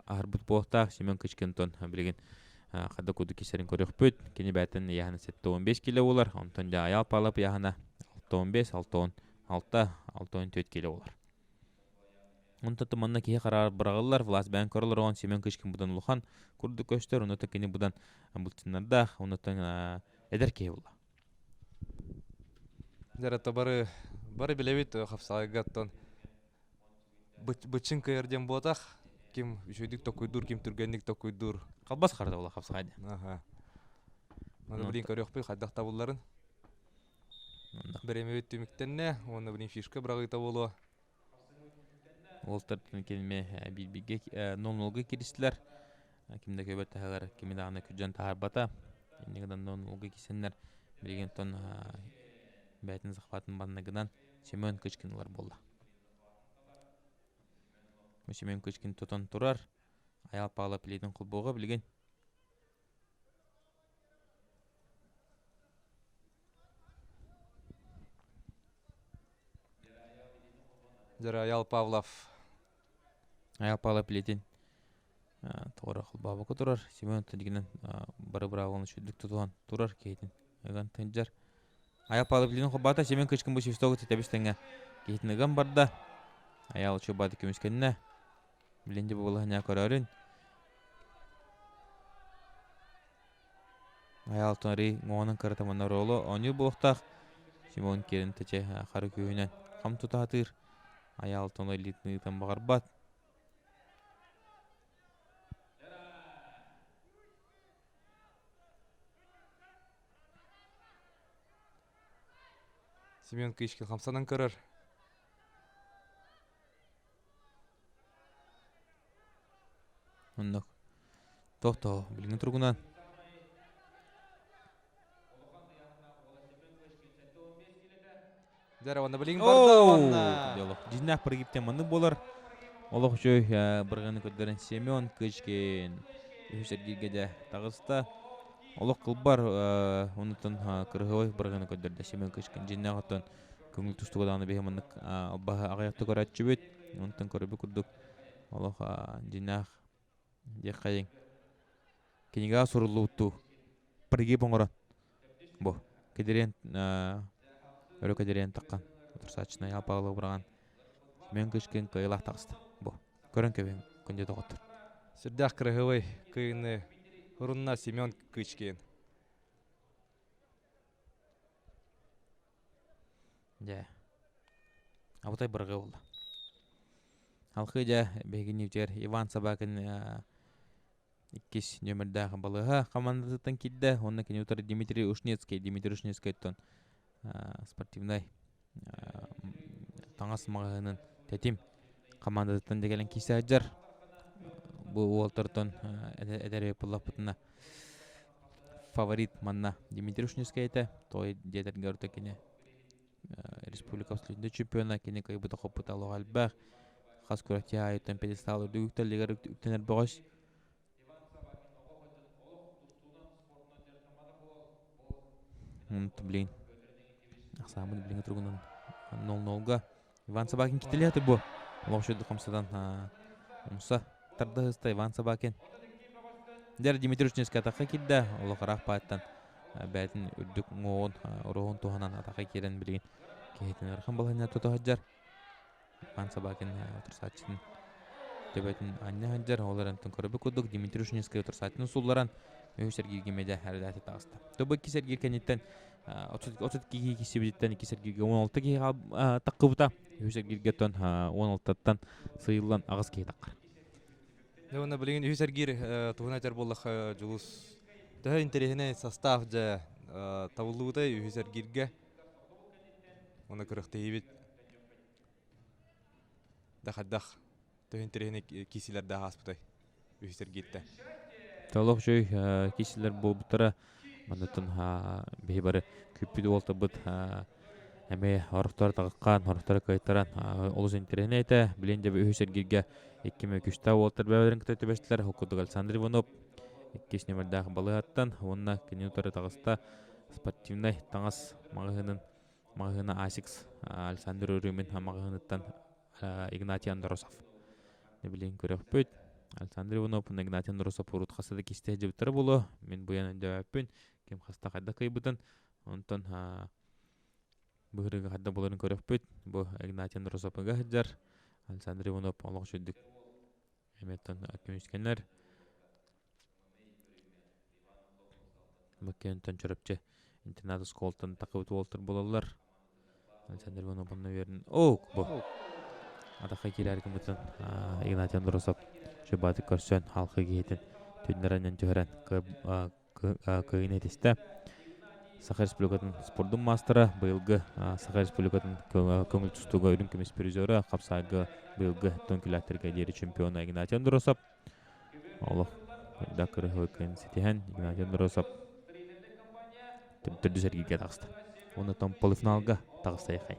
аһарбыт буолуохтаах Семен Кычкинтон билигин хада курдук кисэрин көрүөхпүт. Кини бээтин ыйааһына 75 кило буолар. Онтон дьэ Айаал Павлов ыйааһына 65, 66, 64 кило буолар. Онтон манна киһи хараар быраҕыллар, власть бэйэн көрөлөр оон Семен Кычкин будан улахан курдук көстөр, онута кини будан булчуннардаах, онуттан эдэр киһи буолла. Дьэ, бары бары билэбит хапсаҕайга оттон быччыҥ кыайар диэн буотах ким үчүгэйдик токуйдуур, ким түргэнник токуйдуур. Халбас харда була хапсаҕай диэн. Аха. Маны билин көрүөхпүт хайдах табылларын. Бириэмэбит түмүктэннэ уонна билин фишка быраҕыыта буолуо. Уолтар киними биир-бииргэ нол-нолга киристилэр. Ким да көбөт таһыгар кими даҕаны күрдьэн таһаарбата. Иннигинэн нол-нолга киирсэннэр билигин оттон бэйэтин захватын банныгынан Семен Кычкин ылар буолла. Семен Кычкин тутан турар. Айаал Павлов илиитин холбуоҕа билигин. Дьэ, Айаал Павлов. Айаал Павлов илиитин тоҕо холбообокко турар. Семен тигинэн бары быраабыланы үчүгдүк тутуһан турар киһитин ыган сылдьар. Айаал Павлов илиитин холбоото. Семен Кычкин бу свистогу тэбис тэҥҥэ киһитин ыган барда. Айаал учуобаты көмүскэннэ. Билин дьэ буолаһыня көрөөрүн. Айаал Тонри уҥуоҕунан кырата Моноролу оонньуур буолуохтаах. Симон киирэн тэчэ хары күүһүнэн хам тута сатыыр. Айаал Тону илиитин ыытан баҕарбат. Семен Кычкин хамсанан көрөр. Оннук. Тохтоо, билиҥҥи туругунан. Дьэ, уонна билигин барда уонна. Дьиннээх прогибтен маннык буолар. Олох үчүгэй бырҕаны көрдөрөн Семен Кычкин үһүс эргииргэ дьэ таҕыста. Олох кылбар онутун кырыһыай бырҕаны көрдөрдө Семен Кычкин. Дьиннээх оттон көҥүл тустууга даҕаны биһи маннык албаһы аҕыйахта көрөөччүбүт. Онтон көрөбүт курдук олох дьиннээх диэххэйиҥ. Кинигэҕэ суруллубуттуу прогиб оҥорон бу кэдириэн өрө кэдириэн таххан утарсааччыны Павлов быраҕан Семен Кычкин кыайыылаах таҕыста бу көрөн кэбиһиҥ күндү доҕоттор. Сүрдээх кыраһыабай кыайыыны урунна Семен Кычкин. Дьэ, абытай бырҕыы буолла. Алхыы дьэ биһиги ньиутигэр Иван Собакин иккис нүөмэрдээх балыыһа хамаандатыттан киирдэ уонна кини утары Дмитрий Ушницкий. Дмитрий Ушницкайтан спортивнай таҥас маҕаһыынын тэтим хамаандатыттан дьэ кэлэн киирсэ сылдьар. Бу уолтартан эдэр буоллахпытына фаворит манна Дмитрий Ушницкай этэ. Той диэтэргэ орто кини республика абсолютнай чемпиона, кини кыайбыта хоппута олох элбэх. Хас күрэхтэһии аайыттан пьедестал үрдүк үктэллигэр үктэнэр бөҕөс. Блин, ахсааммыт билиҥҥи туругунан 0-0-га Иван Собакин китилиэхти бу. Олох үчүгэй хамсатан умса тардыһыста Иван Собакин. Дэр Дмитрий Ушницкий атахха киирдэ. Олох ыраах пааттан бэйэтин үрдүк уҥуоҕун уруһун туһанан атахха киирэн билигин киһитин ыарахан балаһыанньа тута сылдьар. Иван Собакин утарсааччытын төбөтүн анньа сылдьар. Ол эрэн көрбүт курдук Дмитрий Ушницкий утарсааччытын суулларан үһүс эргииргэ медэ эрдээтэ таҕыста. Тобу иккис эргиир кэнниттэн 30 киһи киирсибититтэн иккис эргииргэ 16 киһи таххыбыта. Үһүс эргииргэ оттон 16-ттан сыйыллан аҕыс киһи таххар. Дьэ уонна билигин үһүс эргиир туһунан этэр буоллахха Дьулус төһө интэриэһинэй состав дьэ табыллыбытай үһүс эргииргэ уонна күрэхтэһиибит да хайдах төһө интэриэһинэй киисилэрдээх ааспытай үһүс эргииртэ. Толох үчүгэй киисилэр буолбуттара манныттан биһи бары күүппүт уолтабыт эмиэ орохторо таҕыккаан, орохторо кыайтаран олус интэриэһинэй этэ. Билин дьэ үһүс эргииргэ икки күүстээх уолтар бэйэлэрин кытта түбэстилэр. Ол курдук Александр Иванов иккис нүмердээх балыыһаттан уонна кини утары таҕыста спортивнай таҥас маҕаһыынын маҕаһыына Асикс Александр Рюмин маҕаһыыныттан Игнатий Андросов. Билин көрөхпүт. Александр Иванов уонна Игнатий Андросов урут хаста да кистэһэ дьыбыттара буолуо. Мин буйан өйдөөбөппүн. Ким хаста хайдах кыайбытын. Онтон быһырыга хайдах буоларын көрөхпүт. Бу Игнатий Андросовыга сылдьар. Александр Иванов олох үчүгдүк эмиэттэн көмүскэнэр. Баккентон Чурапчы интернат оскуолаттан тахыбыт уолтар буолаллар. Александр Иванов онно үөрэн Оок бу атахха киирэр гыммытын Игнатий Андросов Шыбаты көрсөн халқы киһитин түннэрэн түһэрэн кыайын этистэ. Саха Республикатын спордун маастара, быйылгы Саха Республикатын көҥүл тустууга үрүҥ көмүс призера, хапсаайга быйылгы түҥкүлээттэргэ диэри чемпиона Игнатий Андросов. Олох да кырыһы ситиһэн Игнатий Андросов төрдүс эргииргэ таҕыста. Онтон полуфиналга таҕыста яхай.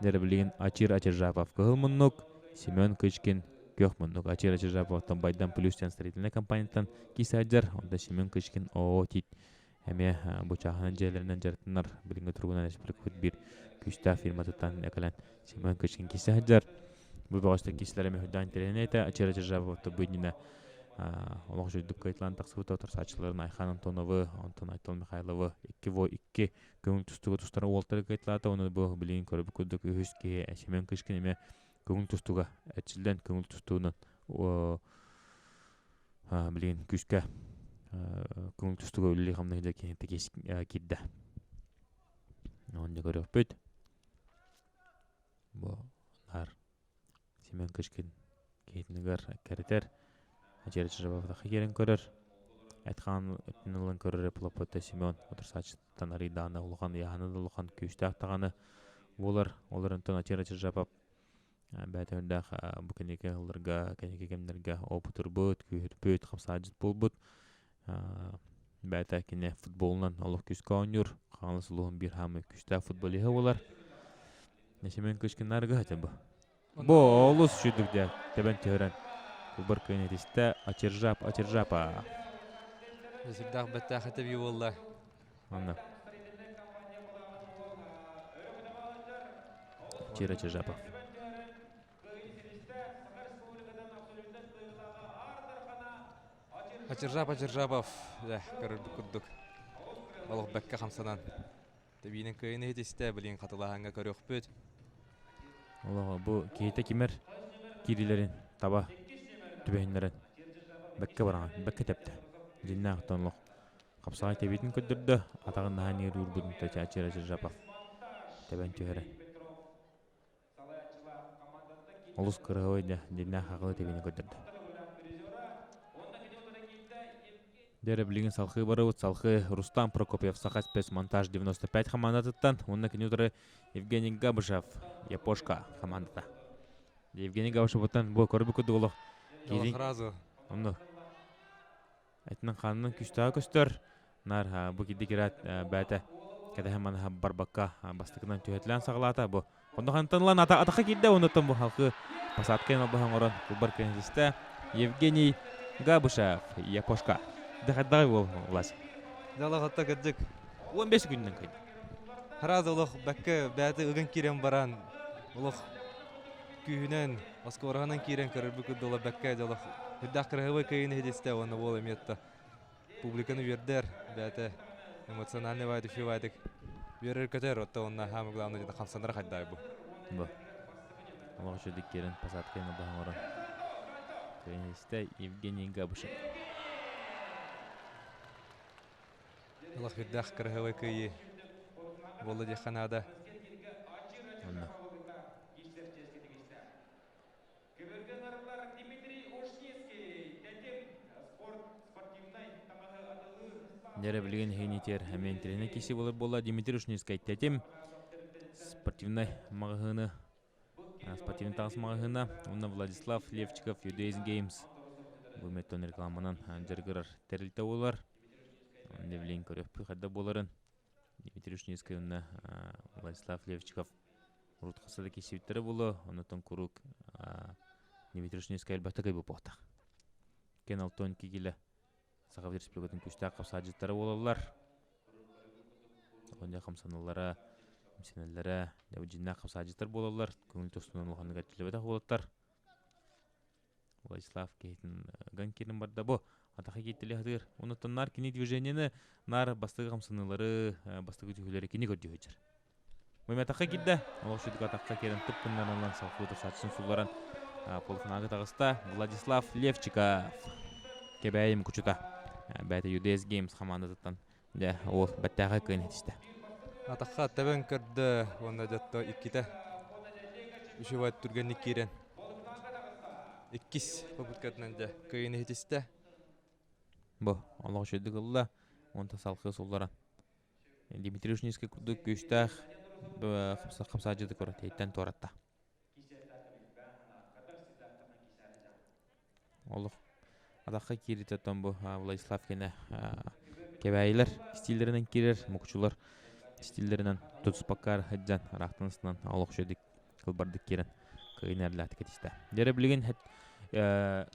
Дьэ билигин Ачир Ачиржапов кыһыл муннук, Семен Кычкин күөх муннук. Ачир Ачиржаповтан Байдан Плюс диэн строительнай компанияттан киисаджар, онтон Семен Кычкин ООО Тит эмиэ бу чааһынан дьиэлэринэн дьарыктанар билиҥҥи туругунан республикабыт биир күүстээх фирматыттан экэлэн Семен Кычкин киирсэ сылдьар. Бу бөҕөстөр киирсилэрэ эмиэ үрдээн интэриэһинэй этэ. Ачир Ачиржаповта бу иннинэ олох үчүгдүк кыайталаан тахсыбыта утарсааччыларын Айхан Антоновы, Антон Айтал Михайловы икки во икки көҥүл тустууга тустар уолтары кыайталаата. Ону бу билигин көрбүт курдук үһүс киһи Семен Кычкин эмиэ көҥүл тустууга эрчиллэн көҥүл тустуунан билигин күүскэ көҥүл тустууга үлэлии хамнаһыыда киирдэ. Онно көрүөхпүт. Бу наар Семен Кычкин киһитинигэр кэритэр, Ачер Чижабафтаха киирэн көрөр. Эт-хаан өттүн ылан көрөр Плопота Семен утарсааччыттан арыйдаҕына улахан ыйааһына да улахан күүстээх даҕаны буолар. Ол эрэн Ачир Ачиржапов бэйэтэ үрдээх бу кэнники сылларга, кэнники кэмнэргэ опытырбыт, күүһүрбүт, хамсаадьыт буолбут. Бэйэтэ кини футболунан олох күүскэ оонньуур. Хаҥалас улууһун биир хаамыы күүстээх футболиһа буолар. Семен Кычкин нарыга бу. Бу олус үчүгдүк дьэ тэбэн түһэрэн кулбар кыайан этистэ Ачиржап Ачиржапа. Сүрдээх бэттээхэ тэбии буолла. Онно. Ачир Ачиржапов. Ачиржап Ачиржапов дьэ көрөрбүт курдук олох бэккэ хамсанан тэбиинэн кыайан иһитистэ билигин хатылаһаҥҥа көрүөхпүт. Олоҕо бу киһитэ кимэр киирилэрин таба түбэһиннэрэн бэккэ бараҕан бэккэ тэптэ. Дьиннээх олох хапсаҕай тэбиитин көрдөрдө атаҕын наһаа ниэр уурбутун Ачир Ачиржапов тэбэн түһэрэ. Олус кыраһабай да дьиннээх хахылы тэбиини көрдөрдө. Дьэ билигин салхыы барыбыт салхыы Рустам Прокопьев Саха спецмонтаж 95 хамаандатыттан уонна кини утары Евгений Габышев Япошка хамаандата. Евгений Габышевыттан бу көрбүт курдук олох киирин сразу онно этинэн хаанынан күстээҕэ көстөр нар бу кидди кираат бээтэ кэтэһэн манаһа барбакка бастакынан түһэтилээн саҕалаата бу онно хантан ылан атаха киирдэ оннуттан бу халкы посадкайын албаһа оҥорон кулбар кэнсистэ Евгений Габышев Япошка Дахаддаҕай буол Влас Далаҕатта кырдьык 15 күнүнэн кыйды Сразу олох бэккэ бэйэтэ ыган киирэн баран олох күүһүнэн оскуораһынан киирэн көрөрбүт курдук олох бэккэ дьэ олох үрдээх кыраһыабай кыайыыны иһитистэ уонна уол эмиэ публиканы үөрдэр бэйэтэ эмоциональный баайдык үчүгэй үөрэр-көтөр оттон уонна самое главное где-то хамсанара хайдаай бу бу олох үчүгдүк киирэн посадканы баһан оҥорон кыайан Евгений Габышев олох үрдээх кыраһыабай кыайыы буолла диэххэ наада онно Дьэрэ билигин иһинитиэр эмиэ киси буолар буолла Дмитрий Ушницкай тэтим спортивнай маҕаһыыны спортивный таҥас маҕаһыына уонна Владислав Левчиков Юдейс Games бу меттон рекламанан дьарыгырар тэрилтэ буолар. Билигин көрүөхпүт хайда буоларын Дмитрий Ушницкай уонна Владислав Левчиков урут хаса да киирсибиттэрэ буолуо оннуттан куруук Дмитрий Ушницкай элбэхтик буолуохтаах. Кен Алтон кигилэ Саха Республикатын күүстээх хапсаадьыттара буолаллар. Онно хамсаналлара, имсэнэллэрэ, дьиннээх хапсаадьыттар буолаллар. Көҥүл тустунан улаханнык эрчиллибэтэх уолаттар. Владислав киһитин ган киирэн барда бу атаха кииттили хатыыр. Онуттан наар кини движениены наар бастакы хамсаныылары, бастакы түһүүлэри кини көрдүү сылдьар. Мөмө атахха киирдэ. Олох сүдүк атахха киирэн тып гыннаран ылан салгыы тусааччысын сулларан полуфиналга таҕыста. Владислав Левчиков Кэбээйим кучута. Бэйэтэ UDS Games хамаандатыттан дьэ ол бэттээхэй кыайан этистэ. Атахха тэбэн көрдө уонна дьотто иккитэ үчүгэй түргэнник киирэн иккис попыткатынан дьэ кыайан иһитистэ. Бу олох үчүгдүк ылла. Онтон салгыы сулларан Дмитрий Ушницкий курдук күүстээх хапсаадьыты көрө туоратта. Олох атахха кииритеттон бу Владислав кene кэбээйилэр стиллеринэн киирэр мукучулар стиллеринэн тутуспаккар сылдьан ыраахтан ыстынан олох үчүгдүк кылбардык киирэн кыайын эрлээтик этистэ. Дьэрэ билигин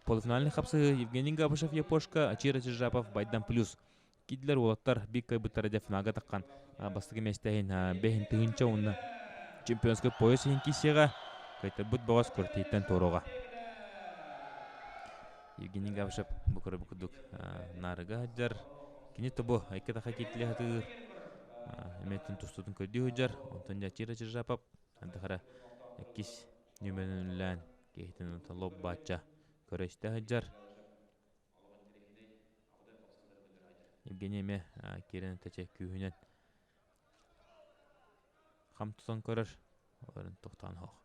полуфинальный хапсыһыы Евгений Габышев Япошка, Ачир Ачиржапов Байдан плюс киирдилэр уолаттар биир кыайбыттара дьэ финалга таххан бастакы миэстэһин бэһин тыһыынча уонна чемпионскай пояс иһин киирсиэҕэ кыайтарбыт бөҕөс күрэхтэһииттэн туоруоҕа. Евгений Габышев бу көрөбүт курдук наарыга сылдьар. Кини тобу икки таха кииртили сатыыр. Эмиэтин тустуутун көрдүү сылдьар. Онтон Ячира Чижапов андахара иккис нүмерин үллээн киһитин лоп баачча көрө истэ сылдьар. Евгений эмиэ киирэн тэчэ күүһүнэн хам тутан көрөр, олорун тохтоон оһох.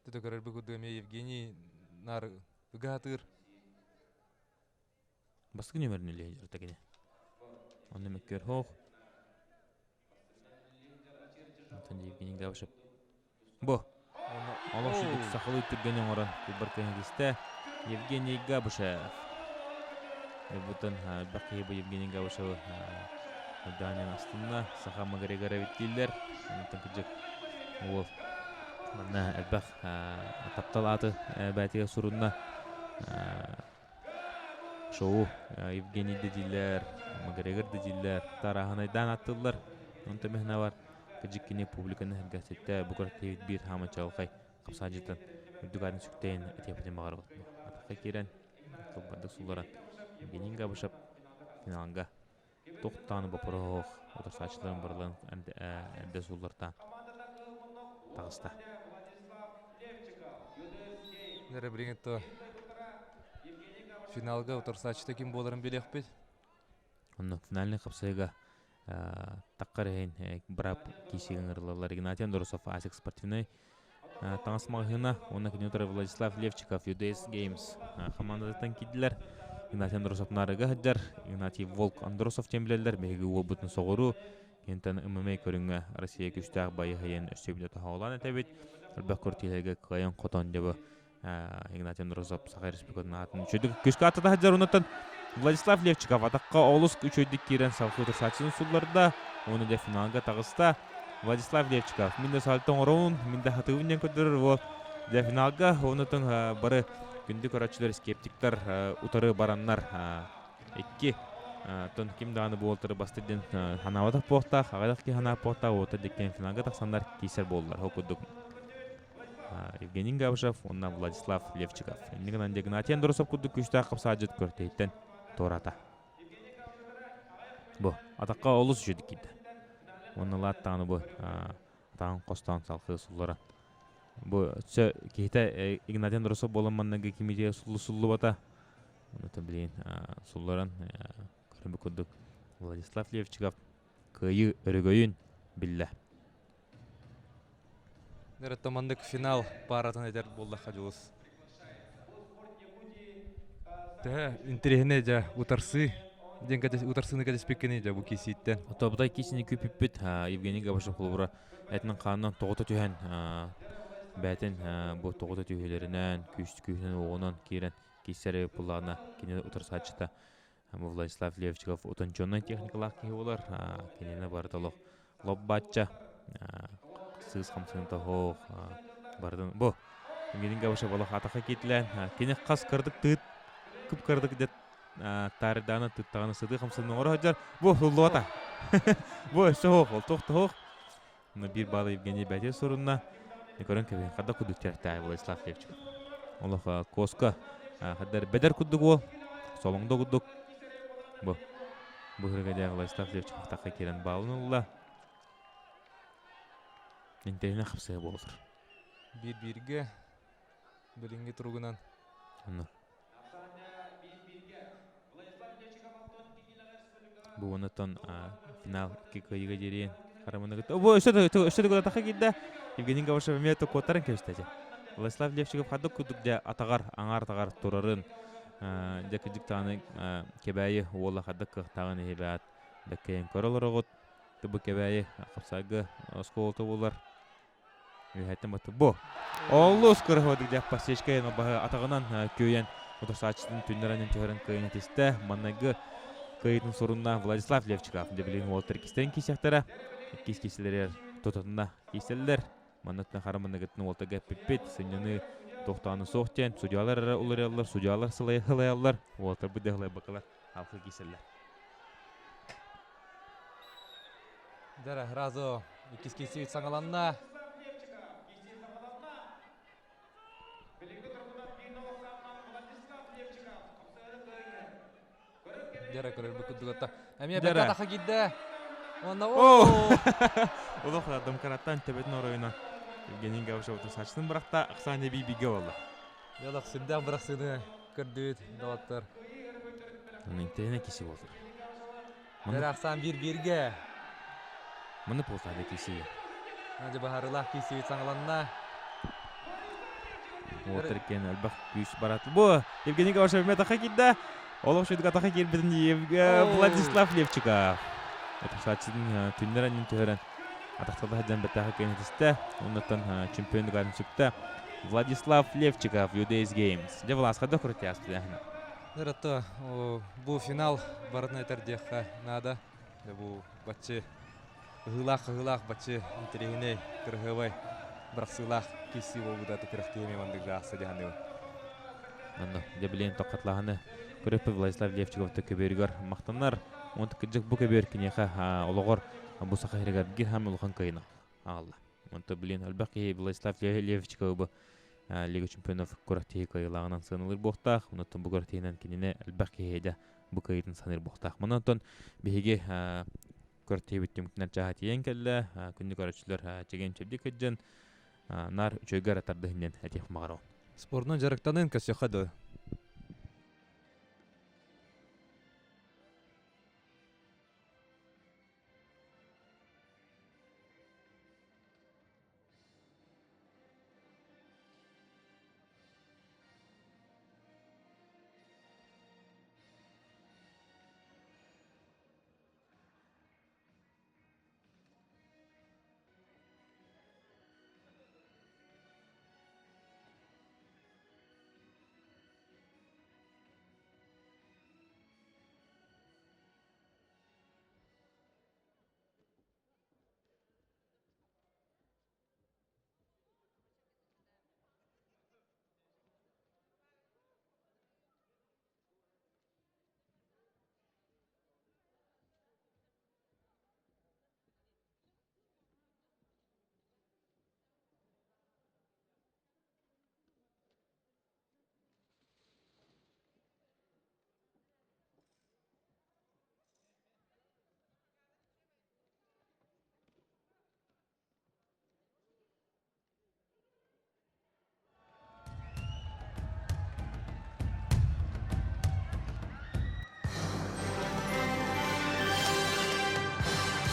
Төтө көрөрбүт курдук эмиэ Евгений наар Ыгаатыыр. Бастакы нүөмэрин үлэһит дьарыта кини. Онно мөккүөр хоох. Онтон Евгений Габышев бу олох сүдүк сахалыы түргэн оҥорон кулбар кыһыгыста Евгений Габышев. Бутан элбэх киһи бу Евгений Габышевы Данин астынна саха Макгрегор эбит дииллэр. Онтон кырдьык уол манна элбэх таптал ааты бээтигэр сурунна. Шоу Евгений да дииллэр, Макгрегор да дииллэр, тарааһынайдаан аттыллар. Онтон мэһнэ бар кырдьык кини публиканы сэргэхситтэ бу кыраттыыбыт биир хаама чаҕылхай хапсаадьытын үрдүк аатын сүктэйин этиэхпитин баҕарабыт. Атахха киирэн кылбардык сулларан Евгений Габышев финалга тохтоон боппуруоһуох утарсааччыларын барыларын эрдэ сууллартаан таҕыста. Эрэ билигин то финалга утарсааччыта ким буоларын билиэхпит. Онно финальный хапсайга таққар иһин быраап киисигэ ыҥырыллаллар Игнатий Андросов Асик спортивнай таҥас маҕаһыына уонна кини утары Владислав Левчиков UDS Games хамаандатыттан киирдилэр. Игнатий Андросов наарыга сылдьар. Игнатий Волк Андросов диэн билэллэр. Биһиги уолбутун соҕуруу Интэн ММА көрүҥҥэ Россия күүстээх байыһайын өссө биирдэ тоһоҕолоон этэбит. Элбэх квартираларга кыайан хотон дьабы Игнатий Андросов Саха Республикатын аатын үчүгдүк күскэ аттата сылдьар онуттан Владислав Левчиков атахха олус үчүгдүк киирэн салгыы тусааччыны сулларда уонна дьэ финалга таҕыста. Владислав Левчиков мин да сальто оҥоробун, мин да хатыыбын диэн көрдөрөр уол дьэ финалга онутун бары күндү көрөөччүлэр скептиктар утары бараннар икки тон ким даҕаны буолтары бастыр диэн санаабатах буолтаах аҕыйах киһи санаабат буолтаах уота диккен финалга тахсаннар киирсэр буоллар ол курдук Евгений Габышев уонна Владислав Левчиков. Инньэ гынан Игнатий Андросов курдук күүстээх хапсаадьыт көртөһүттэн туората. Бу атахха олус үчүгдүк киирдэ. Уонна лааттаҕына бу атаҕын хостоон салхыы сулларан. Бу өссө киһитэ Игнатий Андросов буолан манныгы кимитигэ суллубата. Онтон билигин сулларан көрүмү курдук Владислав Левчиков кыайыы өрөгөйүн биллэ. Нөрөттө маннык финал пааратын этэр буоллахха дьулус. Төһө интэриэһинэй дьэ утарсыы диэн утарсыыны кэтэспиккиний дьэ бу киисииттэн. Отобутай киисини күүпүппүт Евгений Габышев холобура этинэн хаанынан тоҕута түһэн бээтин бу тоҕута түһүүлэринэн күүс күүһүнэн уоҕунан киирэн киисэри пуллаана кини утарсааччыта Владислав Левчиков утонченнай техникалаах киһи буолар. Кинини барыта олох лоп-баачча сыыс хамсыгын тоһоох барытын бу Евгений Габышев олох атаха киитилээн кини хас кырдык тыыт кып-кырдык дет таарыдааны тыттаҕына сытыы хамсыгын оҥоро сылдьар бу суллубата бу өссө оһох ол туох тоһох биир баалы Евгений Бәтир сурунна көрөн кэбиһин хадда кудук тирэхтээх Владислав Левчиков олох коска хаддар бэдэр курдук уол солоҥдо курдук бу бу һырыга Владислав Левчиков тахха киирэн баалын ылла интэриэһинэй хапсыһа буолар биир бииргэ билиҥҥи туругунан онно Бу онтон финал икки кыайыыга диэриэн хараманы кытта. Бу өссө өссө да атахха киирдэ. Евгений Гавашев эмиэ куоттаран кэбистэ дьэ. Владислав Левчиков хардык курдук дьэ атаҕар, аҥаар атаҕар турарын дьэ кырдьык даҕаны Кэбээйи уола хардык кыахтааҕын иһибэт бэккэйэн көрө олороҕут. Бу Кэбээйи хапсайга оскуолата буолар. Үөһэттэн батты. Бу. Олус кыраһыбадык дьэ подсечка баһы атаҕынан күөйэн утарсааччытын түннэрэн түһэрэн кыайан этистэ. Маннайгы кыайыытын сурунна Владислав Левчиков. Дьэ билигин уолаттар иккистэрин киисэхтэрэ. Иккис киисэлэригэр тутатына киисэллэр. Манныттан хара манныгыттан уолтарга эппиппит. Сынньаныы тохтоону суох диэн судьялар эрэ уларыйаллар, судьялар сылайаллар. Уолаттарбыт да сылайбаккалар алхы киисэллэр. Дара сразу иккис киирсибит саҥаланна. Дьара көрөрбүт курдук Эмиэ бэкка атаха киирдэ. Уонна о Олох домкараттан төбөтүн оройуна Евгений Гавшев сачтын бырахта Оксана Бибиге болла. Ялах сүрдээх бырахсыыны көрдүбүт доҕоттор. Интэриэһинэй киси болдур. Ахсаан биир бииргэ. Маны полтада киси. Надя баһарылаах киисибит саҥаланна. Уотар кен элбэх күүс барат. Бу Евгений Гавашев атаха киирдэ. Олох шүдүк атаха киирбитин Владислав Левчиков. Утарсааччытын түннэр анньын түһэрэн атахталла сылдьан бэртээхэ кэнэтистэ. Оннуттан чемпион дугаарын сүктэ. Владислав Левчиков, UDS Games. Дьэ Влас хайдах көрүтэ Ырытта бу финал барытын этэр диэххэ наада. Бу баччы ыһыылаах-хаһыылаах баччы интэриэһинэй, кыраһыабай бырахсыылаах киирсии буолбута күрэхтэһии маннык дьаахса дьаһаныыбын. Онно дьэ билигин тоххатлаһаны көрөппүт Владислав Левчиковты көбүөрүгэр махтанар. Онт кырдьык бу көбүөр киниэхэ олоҕор бу саха сиригэр биир хаамы улахан кыайыны аҕалла. Онто билигин элбэх киһи Владислав Левчиковы бу Лига чемпионов күрэхтэһии кыайыылааҕынан сыаналыыр буолуохтаах. Онтон бу күрэхтэһиинэн кинини элбэх киһи дьэ бу кыайыытын саныыр буолуохтаах. Манан оттон биһиги көртиһибит түмүктэнэр чааһа тиийэн кэллэ. Күндү көрөөччүлэр чэгиэн-чэбдик сылдьан наар үчүгэйгэ эрэ тардыһын диэн этиэх баҕарабын. Спордунан дьарыктанын көрсүөххэ дылы.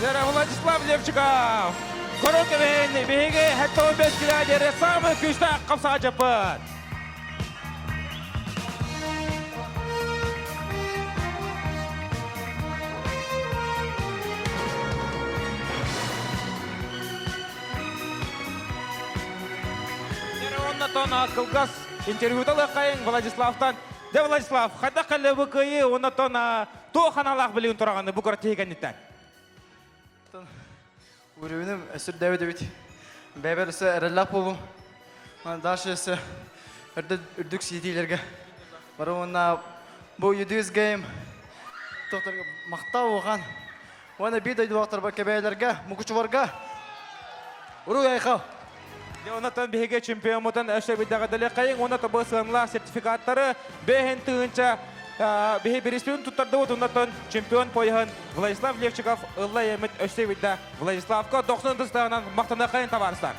Владислав Левчиков! Көрөкөбүн биһиги 75 километр самый күүстээх қапсаачыппыт. Оннотон кылгас интервьюта ылыаххайыҥ Владиславтан. Дьэ, Владислав, хайдах кэллэ бу кыайыы оннотон туох аналаах билигин тураҕаны бу күрэхтэһии кэнниттэн? Уровенім өссө эбит. Бэйбэр өссө эрэллээх буолуҥ. Дальше өссө үрдүк ситиилэргэ бары уонна бу UDS Game тохторго махтал улахан. Уонна биир дойдулаахтарбар кэбээлэргэ, мукучуларга уруй айхал! Онтон биһиги чемпиоммутун өссө билдэҕэ уонна тобу сыаналаах сертификаттары бэһин тыһыынча биһи бириспин туттардыбыт. Онтон чемпион пояһын Владислав Левчиков ылла емит өссө билдэ. Владиславка 90 тыстаҕынан махтаныаххайын табаарыстар.